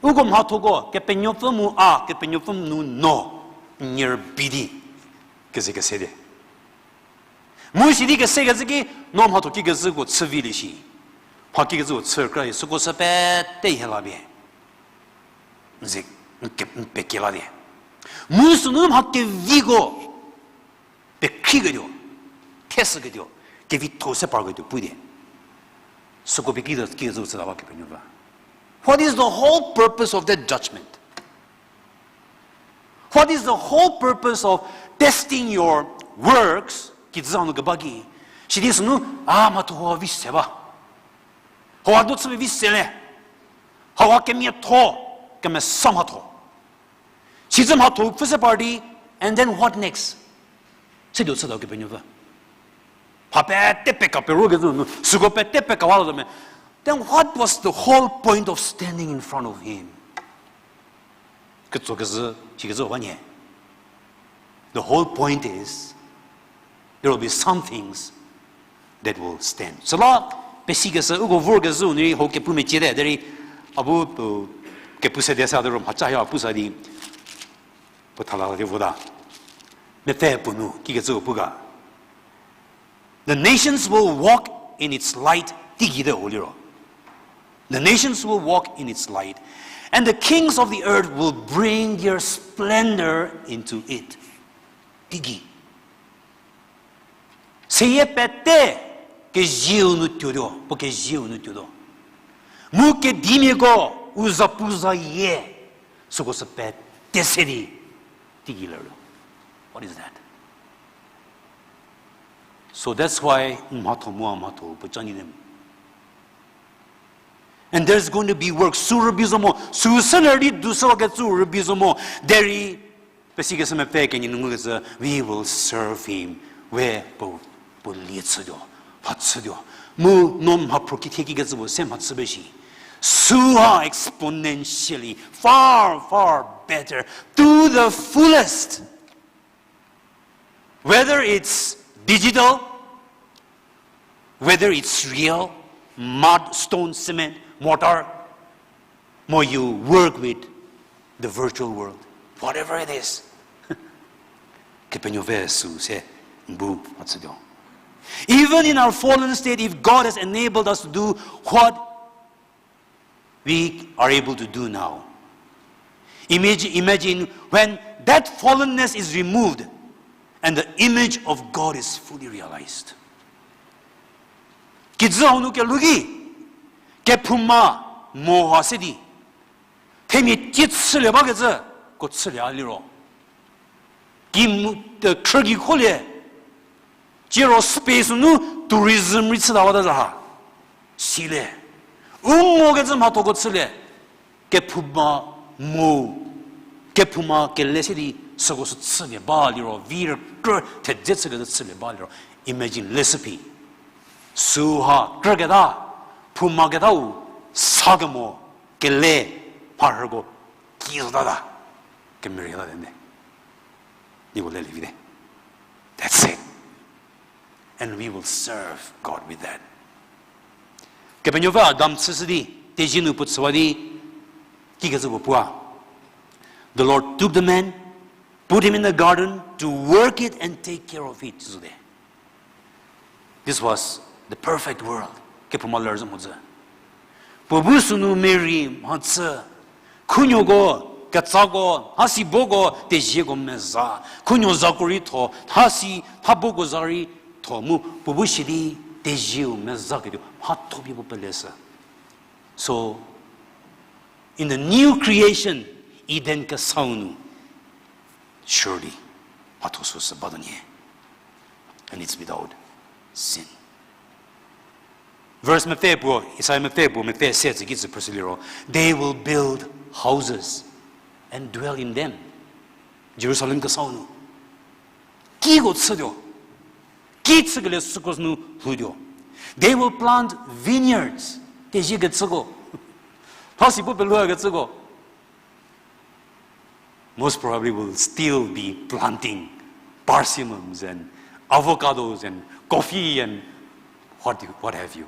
Uko mhathoko, Kepenuopfü mu a, Kepenuopfü nu no, n nie rübei di, keze kese di. Mu sidi kesekecü ki, no mhatho kikecüko chüvilie shi. Mha kikecüko chü kra hi, süko sü pete hie la pie. N ze, n ke, n pekie la pie. Mu sünu mha keviko, pekhrieketuo, theshüketuo, kevitho se parketuo pu di. Süko pie kikecü, kikecüko chü la ba Kepenuopfü. What is the whole purpose of that judgment? What is the whole purpose of testing your works? Kijü hanu keba ki. Sidi sünu, a, mhatho hau vi se ba. Hau a do chü vi se le. Hau a kemiatho, kemesa mhatho. Sicü mhatho pfü se par di, and then what next? Setuo chütau Kepenuopfü. Mha pete peka perokecü nu, süko pete pekawa zo me. Then what was the whole point of standing in front of him? ketso kezhü, sikecü ba nyie. The whole point is, there will be some things that will stand. Süla, pesikeshü, uko vorkezhüu nu rei hau kepu meciete, derei, a bu, uh, kepu sede sa de ro mhacha hie a pu sa di, puo thala di vota. Mepfü puo nu, kikecü pu ga. The nations will walk in its light, teigei te ho liro. The nations will walk in its light, and the kings of the earth will bring their splendor into it. Teigei. Seyie pete kezieu nu tuotuo, puo kezieu nu tuotuo. Mu kedimiako u zapuzayie, süko sü pete se di, teigei lertuo. What is that? So that's why mhatho mu a mhatho puo ca nyite mo. And there's going to be work. Sü rübei zo mo, sü seler di du sü kecü rübei zo mo, derei, pesikeshü mepfü kenie nu ngukecü, we will serve him. We puo, puo lie chütuo, mha chütuo. Mu no mhaphro kithie kikecü puo se mha chü ba shi. Süha exponentially, far, far better, to the fullest. Whether it's digital, whether it's real, mud, stone, cement, mortar, mo you work with the virtual world, whatever it is. Kepenuopfü sü se bu mha chütuo. Even in our fallen state, if God has enabled us to do what we are able to do now, imagine, imagine when that fallenness is removed and the image of God is fully realized. Kijü hau nu kelhou ki, kephouma mo ha se di, themia tie chülie bakecü, ko chülie a liro. Ki mu, khrü gei kholie, ciro space nu tourism rei chüta bata za ha. Silie. U mokecü mhathoko chülie. Kephouma mo. Kephouma kele se di süko sü chülie ba liro, vi rükrü thedze chükecü chülie ba liro. Imagine leshü phi. Süha krüketa, phoumaketau, sa kemo, kele, mharhüko, ki zotata, kemerei ta de ne. Nieko lelie vite. That's it. And we will serve God with that. Kepenuopfü Adam chüshü di, tezie nu puo chüwa di, kikecü puo pua. The Lord took the man, put him in the garden to work it and take care of it. Süsü de. This was the perfect world. Kephouma ler zo mhodzü. Puo bu sünu merei mhachü. Khunuoko, ketsako, nhasi boko, tezieko meza. Khunuo zako rei tho, nhasi, nha boko za rei tho mu, puo bu shi di tezieu mezaketuo mhatho pie puo peleshü. So, in the new creation, Eden kesau nu, surely, mhatho süsü batuo nyie. And it's without sin. Verse mepfü puo, Isaiah mepfü puo, mepfü se tsü ki tsü phrüshü liro, they will build houses and dwell in them. Jerusalem kesau nu. Kiko chütuo. Ki chükelie süko nu lhoutuo. They will plant vineyards. Tezie kecüko. Nhasi puo pelhou kecüko. Most probably will still be planting persimmons and avocados and coffee and what, what have you.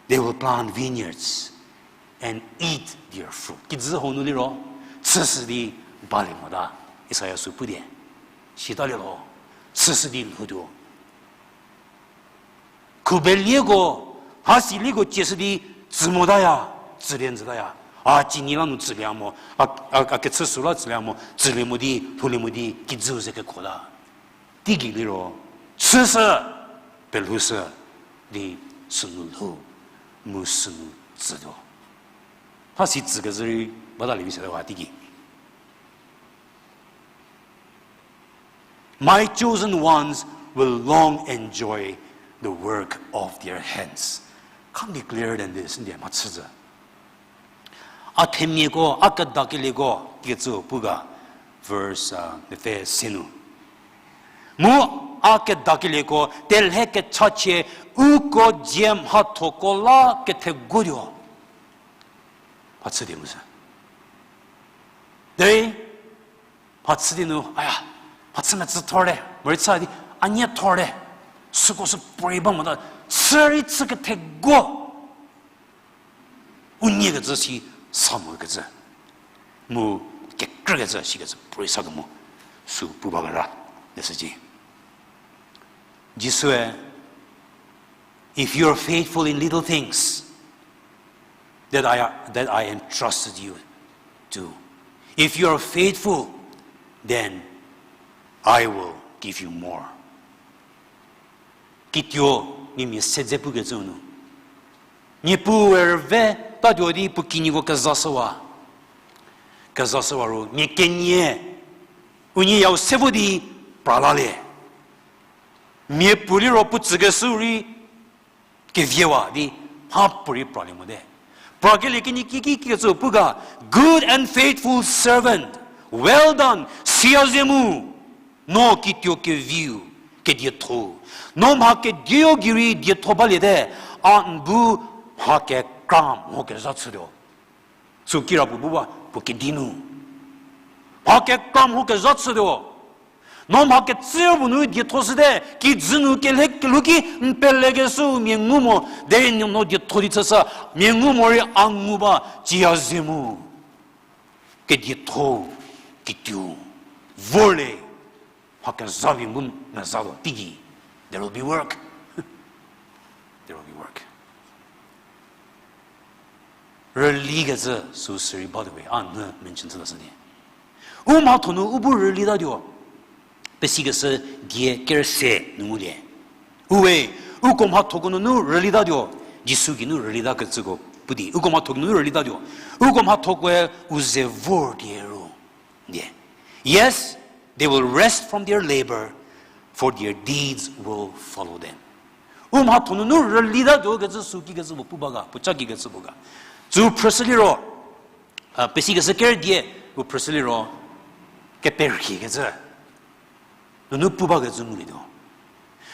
They will plant vineyards and eat their fruit. Kijü hau nu liro, chüshü di balie mota, Isaiah sü pu die. Sitalie lho, chüshü di lhoutuo. Khubelieko, nhasilieko cieshü di tsü motaya, tsülie njütaya. A cinyi la nu tsülie mo, a, a, a kechü sü la tsülie mo, tsülie mo di, lhoulie mo di, kijüu ze kekhota. Teigei liro, chüshü, pelhoushü, di sünu lhou, mu sünu tsütuo. Nhasi tsükezhü rei, batalie vi sete wa teigei. My chosen ones will long enjoy the work of their hands. Can't be clearer than this, ndie mhachüzü. A themiako, a kedakelieko, kecü pu ga, verse, uh, mepfü se nu. Mu a kedakelieko, telhe kechachie, uko dzie mhathoko la ketheguotuo. Mhachü di mu sü. Derei, mhachü di nu, aya, mhachü metsü thor te, morei chü di, a nie thor te, süko sü puorei ba mota, chü rei chü ketheko. U nie kecü si sa mo kecü. Mu kekrü kecü si kecü puorei sa kemo. Sü pu ba kera, leshücie. Jisue, if you are faithful in little things, that I, that I entrusted you to. If you are faithful, then I will give you more. Kituo, mia mia se dze pukecü nu. Niepuue rüve tatuo di puo kinyiko kezashüwa. Kezashüwa ro, mia kenie, unie yau se vo di pra lalie. Mia puo liro puo tsükeshü rei keviewa di mha puorei pralie mote. Prakelie kenie kiki kikecü pu ga, Good and faithful servant, well done, siaze mu, no kituo keviu, kedietho. No mha kediu gei rei dietho baliete, a n bu mha kekra mho kezha chütuo. Sü kirapuo bu ba, puo kedi nu. Mha kekra mho kezha chütuo. No mha kecü puo nu dietho shüte, kijü nu kelhe kelhou ki n pelekeshü mia ngu mo, derei n no dietho di chüshü, mia ngu morei a ngu ba, siaze mu. Kedietho, kituo, vorlie, mha kezha pie bu mezatuo, teigei, there will be work. There will be work. Rülikecü sü sirei batuo we, a n mention chütashü di. U mhatho nu u bu rülitatuo. Pesikeshü die kerüse nu ngulie. Uwe, uko mhathoko nunu rülitatuo. Jisu geinu rülitakecüko pu di. Uko mhathoko nunu rülitatuo. Uko mhathokoe u ze vor die ru. Die. Yes, they will rest from their labor, for their deeds will follow them. U mhatho nunu rülitatuo kecü sü kikecü puo pu ba ga, puoca kikecü puo ga. Sü phrüshü liro, a, pesikeshü kerü die, u phrüshü liro, keperhiekecü nunu pu bakecü ngulietuo.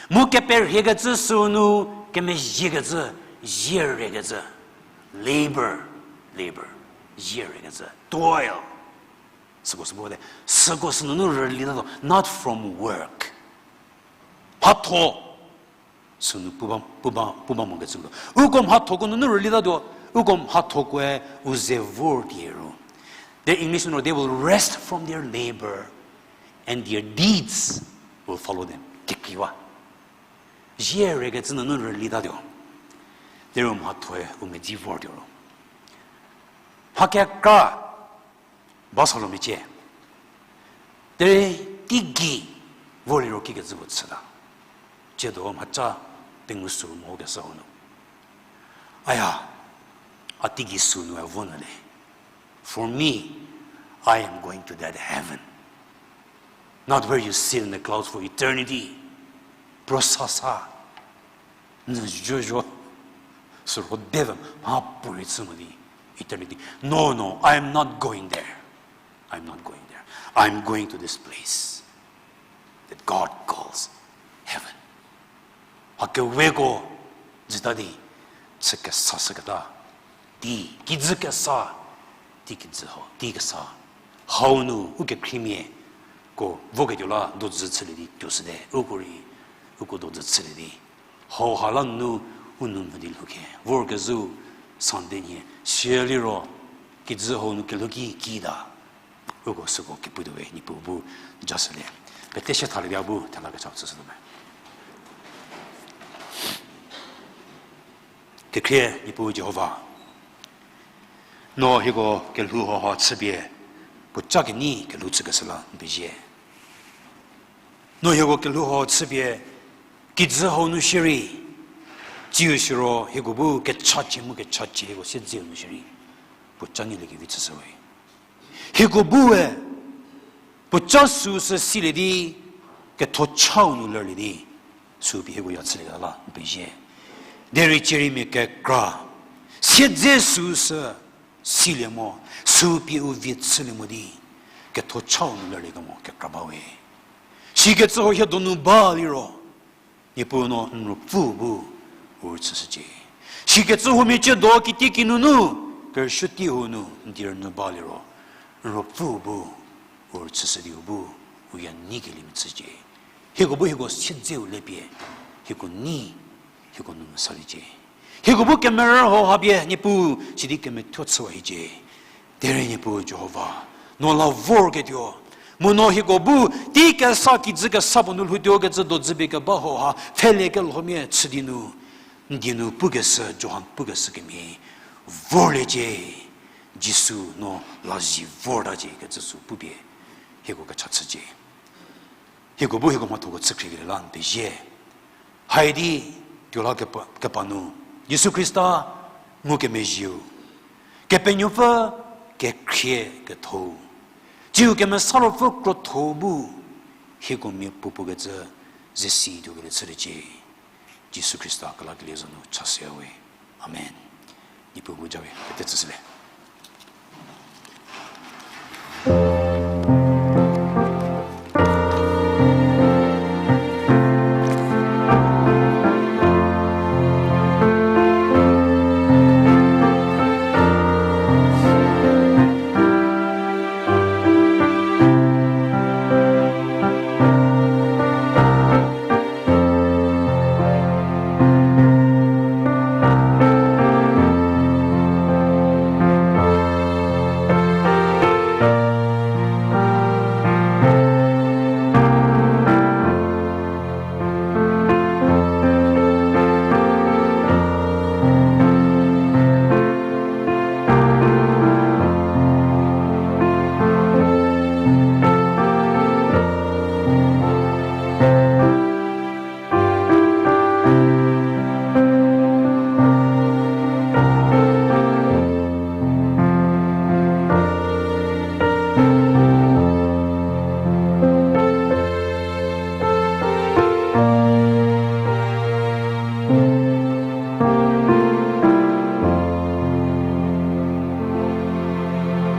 Mu keperhiekecü sünu kemezhiekecü, zierekecü, labor, labor, zierekecü, toil. Süko sü pu bate, süko sünunu rülitatuo, not from work. Mhatho sünu pu ba, pu ba, pu ba mokecüko. Uko mhathoko nunu rülitatuo, uko mhathokoe u ze vor die ru. The English nu, they will rest from their labor, and their deeds will follow them. Kekreiwa. Zierekecü nunu rülitatuo. Derei u mhathoe u medzi vortuo ro. Mha kekra ba salo mecie. Derei teigei vo liro kikecü puo chüta. Tsiedo mhaca pengu sü mo kesa hanu. Aya, a teigei sünu e vo nyü le. For me, I am going to that heaven. Not where you sit in the clouds for eternity. Prosasa. Nyü zhozho. Sü rhodeve mha puorei chü mo di eternity. No, no, I am not going there. I'm not going there. I'm going to this place that God calls heaven. Mha keweko jüta di, chü kesa shüketa, di, kijü kesa, di kijü hau, di kesa. Hau nu, u kekhriemiako voketuo la dojü chülie di tuoshüte, uko rei, uko dojü chülie di. Hau ha la nu, u nu mvü di lhoukhe, vorkezhü, Sunday nhie, sieliro, kijü hau nu kelhou ki, kita. Uko süko keputuo we, Niepuu bu jashülie. Pete sie thalie di a bu thela kecha chüshütuo me. Kekhrie Niepuu Jihova, no hieko kelhou hau ha chüpie, puoca kenyi kelhou chükeshü la n pezie. No hieko kelhou hau chüpie, kijü hau nu shierei, tsiu siro hieko bu kechachie mu kechachie hieko siedzeu nu shierei, puoca nyilie kevi chüshü we. Hieko bu we, puoca süu sü silie di, kethochau nu lerlie di, sü pie hieko ya chülieta la n pezie. Derei ciereimia kekra, siedze süu sü silie mo, sü pie u vie chülie mo di, kethochau nu lerlie kemo kekra ba we. Sikecü hau hie donu ba liro, Niepuu no n ruopfü bu u rüchüshücie. Sikecü huomia ciedo kitiekinu nu, kerüsuo tei hau nu n die rünyü ba liro, N ruopfüu bu, u rüchüshüdiu bu, u ya neikeliemia chücie. Hieko bu hieko siedzeu lepie, hieko nei, hieko nu mesaliecie. Hieko bu kemerü hauha pie Niepuu sidi kemethuo chüwa hiecie. Derei Niepuu Jihova, no la vorketuo, mu no hieko bu tei kesa kijü kesa puo nu lhoutuo kecü dozü pie keba hauha pfhele kelhomia chü di nu, n die nu pukeshü, Johan pukeshü kemhie, vorliecie, Jisu no la zi vortacie kecü sü pupie, hieko kecha chücie. Hieko bu hieko mhathoko chükhriekelie la n pezie. Haidi, tuo la kepa, kepa nu, Jisu Khrista ngukemezhieu, Kepenuopfü kekhrie ketho-u, tsiu Kemesa Ruopfü krotho-u bu, hieko mia puopuo kecü ze si tuokelie chüliecie. Jisu Khrista kelakelie za nu chashüyawe. Amen. Niepuu bu ja we pete tsüshülie.